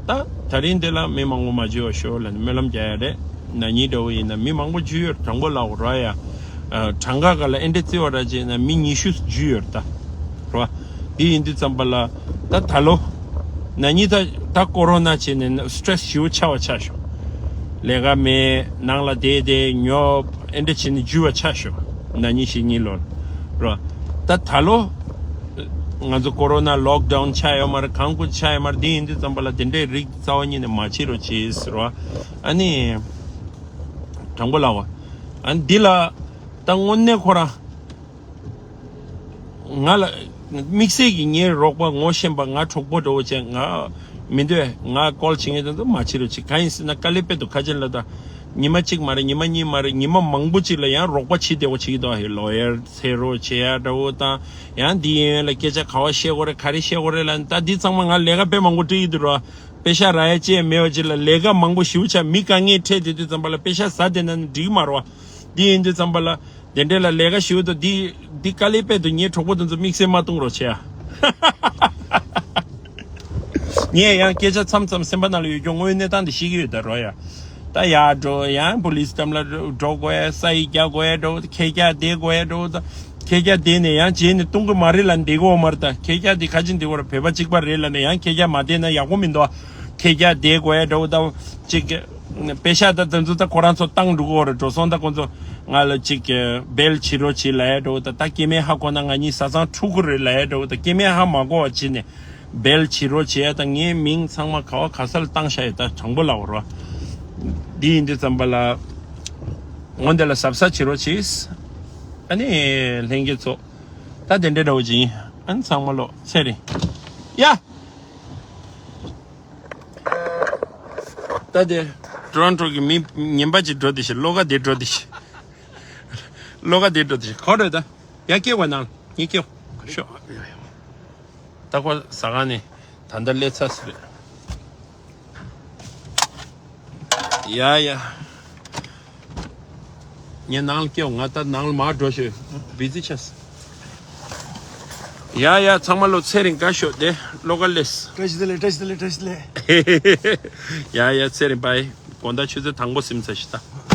ད་ད་རིང་དེ་ལ་མི་མང་པོ་མ་འཇུ་བ་ཤོག་ལབ་ནས་སྨོན་ལམ་རྒྱག་ཡ་རེད། ན་ནིང་འདྲ་བོ་ཡིན་ན་མི་མང་པོ་འཇུ་ཡོད་རེད། དྲང་པོ་ལབ་དགོས་རེད་ཡ། གྲངས་ཀ་ག་ལ་ཨེ་འདྲ་བརྩི་བ་འདྲ་བྱས་ན་མི་ཉི་ཤུ་འཇུ་ཡོད་རེད་ད། རེད་བ། དེ་ཡིན་དུས་ཙམ་པ་ལ་ད་ད་ལོ་ན་ནིང་ད་ད་ཀོ་རོ་ན་བྱས་ནས་སི་ཊེ་རེ་སི་ཞེ་པོ་ཆགས་པ་ཆགས་ཤག་ལས་ཀ་མེད། ནང་ལ་བསྡད་བསྡད་ཉོབ་ཨེ་འདྲ་བྱས་ནས་འཇུ་བ་ཆགས་ཤག་ན་ནིང་ཕྱི་གཉིས་ལོར། རེད་བ། ད་ད་ལོ་ང་ཚོ་ཀོ་རོ་ན་ལོག་ཌའུན་ཆགས་ཡོད་མ་རེད། གང་ཀུ་ཆགས་ཡོད་མ་རེད། དེ་ཡིན་དུས་ཙམ་པ་ལ་དེ་འདྲའི་རིགས་རྩ་བ་ཉིད་ནས་མ་བྱེད་རོགས་བྱེད་ཟེར་བ། ཨ་ནི་དྲང་པོ་ལབ་པ། ཨ་ནི་འདི་ལ་ད་དངོས་གནས་ཁོ་རང་ང་ལ་དམིགས་བསལ་གྱི་ངའི་རོགས་པ་ངོ་ཤེས་པ་ང་གྲོགས་པོ་འདྲ་བོ་བྱས་ང་མི་འདོད། ང་ཀོལ་བྱེད་མཁན་དེ་ཚོ་མ་བྱེད་རོགས་བྱེད། གང་ཡིན་ཟེར་ན་དཀའ་ལས་དཔེ་འདུག་ཁ་ཆེན་ལ་ད་ཉི་མ་གཅིག་མ་རེད། ཉི་མ་གཉིས་མ་རེད། ཉི་མ་མང་པོ་གཅིག་ལ་ཡང་རོགས་པ་བྱེད་བསྡད་པ་བྱེད་ཀྱི་འདུག་ཨ་ཧེ་ལོ་ཡར་འཚོལ་རོགས་བྱེད་ཡ་འདྲ་བོ་དང་། ཡང་འདི་ཡན་ཡོན་ལ་སྐད་ཆ་ག་བ་བཤད་དགོས་རེད། ག་རེ་བཤད་དགོས་རེད་ལབ་ནས། ད་འདི་ཚང་མ་ང་ལས་ཀ་དཔེ་མང་པོ་སྤྲད་ཀྱི་འདུག་ར། པེ་ཤ་རག་ཡ་ཅི་ཡང་མེད་པ་ཅིག་ལ་ལས་ཀ་མང་པོ་ཞེ་པོ་ཆགས། མི་དཀའ་ངལ་འཕྲད་བསྡད་དུས་ཙམ་པ་ལ་པེ་ཤ་ཟ་བསྡད་ན་ནི་འགྲིག་གི་མ་རེད་བ། འདི་ཡིན་དུས་ཙམ་པ་ལ་དེ་འདྲས་ལ་ལས་ཀ་ཞེ་པོ་འདུག་འདི་འདི་དཀའ་ལས་དཔེ་འདུག་ངའི་གྲོགས་པོ་དེ་ཚོ་དམིགས་བསལ་མ་གཏོང་རོགས་བྱེད་ཨ། ངས་ཡང་སྐད་ཆ་མཚམས་མཚམས་སེམས་པ་ནང་ལ་ཡོད་རྒྱུ་དངོས་གནས་སྟངས་འདི་ཤེས་ཀྱི་ཡོད་ད་རོ་ཡ། ད་ཡར་འགྲོ་ཡང་པུ་ལིས་འགྲམ་ལ་འགྲོ་དགོས་ཡ། ས་ཡིག་རྒྱག་དགོས་ཡ་འགྲོ། ཁེ་རྒྱག་བསྡད་དགོས་ཡ་འགྲོ། ད་ཁེ་རྒྱག་བསྡད་ནས་ཡང་རྗེས་ནས་གཏོང་གི་མ་རེད་ལབ་བསྡད་ཀྱི་ཡོད་མ་རེད། ད་ཁེ་རྒྱག་འདི་ཁ་ཆེན་འདི་བར་བོད་པ་གཅིག་པ་རེད་ལབ་ནས་ཡང་ཁེ་རྒྱག་མ་བསྡད་ན་ཡག་པོ་མི་འདུག་ཁེ་རྒྱག་བསྡད་དགོས་ཡ་འགྲོ། ད་ཅིག་པེ་ཤ་ད་དེ་ཚོ་ད་ཁོ་རང་ཚོ་བཏང་འགྲོ་གི་ཡོད་རེད། འགྲོ་སོང་ད་ཁོ་ཚོ་ང་ལ་ཅིག་སྦེལ་བྱེད་རོགས་བྱེད་ལབ་ཡ་འགྲོ། ད་ད་སྐྱེ་དམན་ཧ་གོ་ན་ང་གཉིས་ས་ཚང་འཁྲུག་གི་རེད་ལབ་ཡ་འགྲོ། ད་སྐྱེ་དམན་ཧ་མ་གོ་བ་བྱེད་ནས། སྦེལ་བྱེད་རོགས་བྱེད་ཡ་དང་། ངའི་མིང་ཚང་མ་ག་བ་ག་ས་ལ་བཏང་བཞག་ཡོད་ད། དྲང་པོ་ལབ་རོགས། འདི་ཡིན་དུས་ཙམ་པ་ལ་ངོ་འདི་ལ་གཟབ་གཟབ་བྱེད་རོགས་བྱེད། ཨ་ནི་ལྷན་རྒྱས་ཚོ་ད་དེ་འདྲའི་འདྲ་བོ་ཅིག་ཡིན། ཨ་ནི་ཚང་མ་ལོ་ཚེ་རིང་ཡ། ད་དེ་ཊོ་རོན་ཊོ་གི་མི་ངན་པ་ཅིག་འགྲོ་དེ་ཤི། བློ་ཁ་དེ་འགྲོ་དེ་ཤི། བློ་ཁ་དེ་འགྲོ་དེ་ཤི། ག་རེ་ད། ཡ་སྐྱེ་བ་ནང་ངས་སྐྱེ་ཤོག་ད་ཁོ་ཟ་ཁང་ནས་ད་ལྟ་སླེབས་ཚར་ཟིན་རེད། ཡ་ཡ། ངས་ནང་ལ་སྐྱེལ། ང་ད་ནང་ལ་མར་འགྲོ་ཤོག་བི་ཛི་ཆགས། ཡ་ཡ། ཚང་མ་ལོ་ཚེ་རིང་དགའ་ཤོག་དེ་བློ་དཀར་ལེས། བཀྲ་ཤིས་བདེ་ལེགས། བཀྲ་ཤིས་བདེ་ལེགས། བཀྲ་ཤིས་བདེ་ལེགས། ཡ་ཡ། ཚེ་རིང་བྷའི། དགོང་དག་ཆུ་ཚོད་དང་པོ་ཟིན་ཚར་ཤི་ད།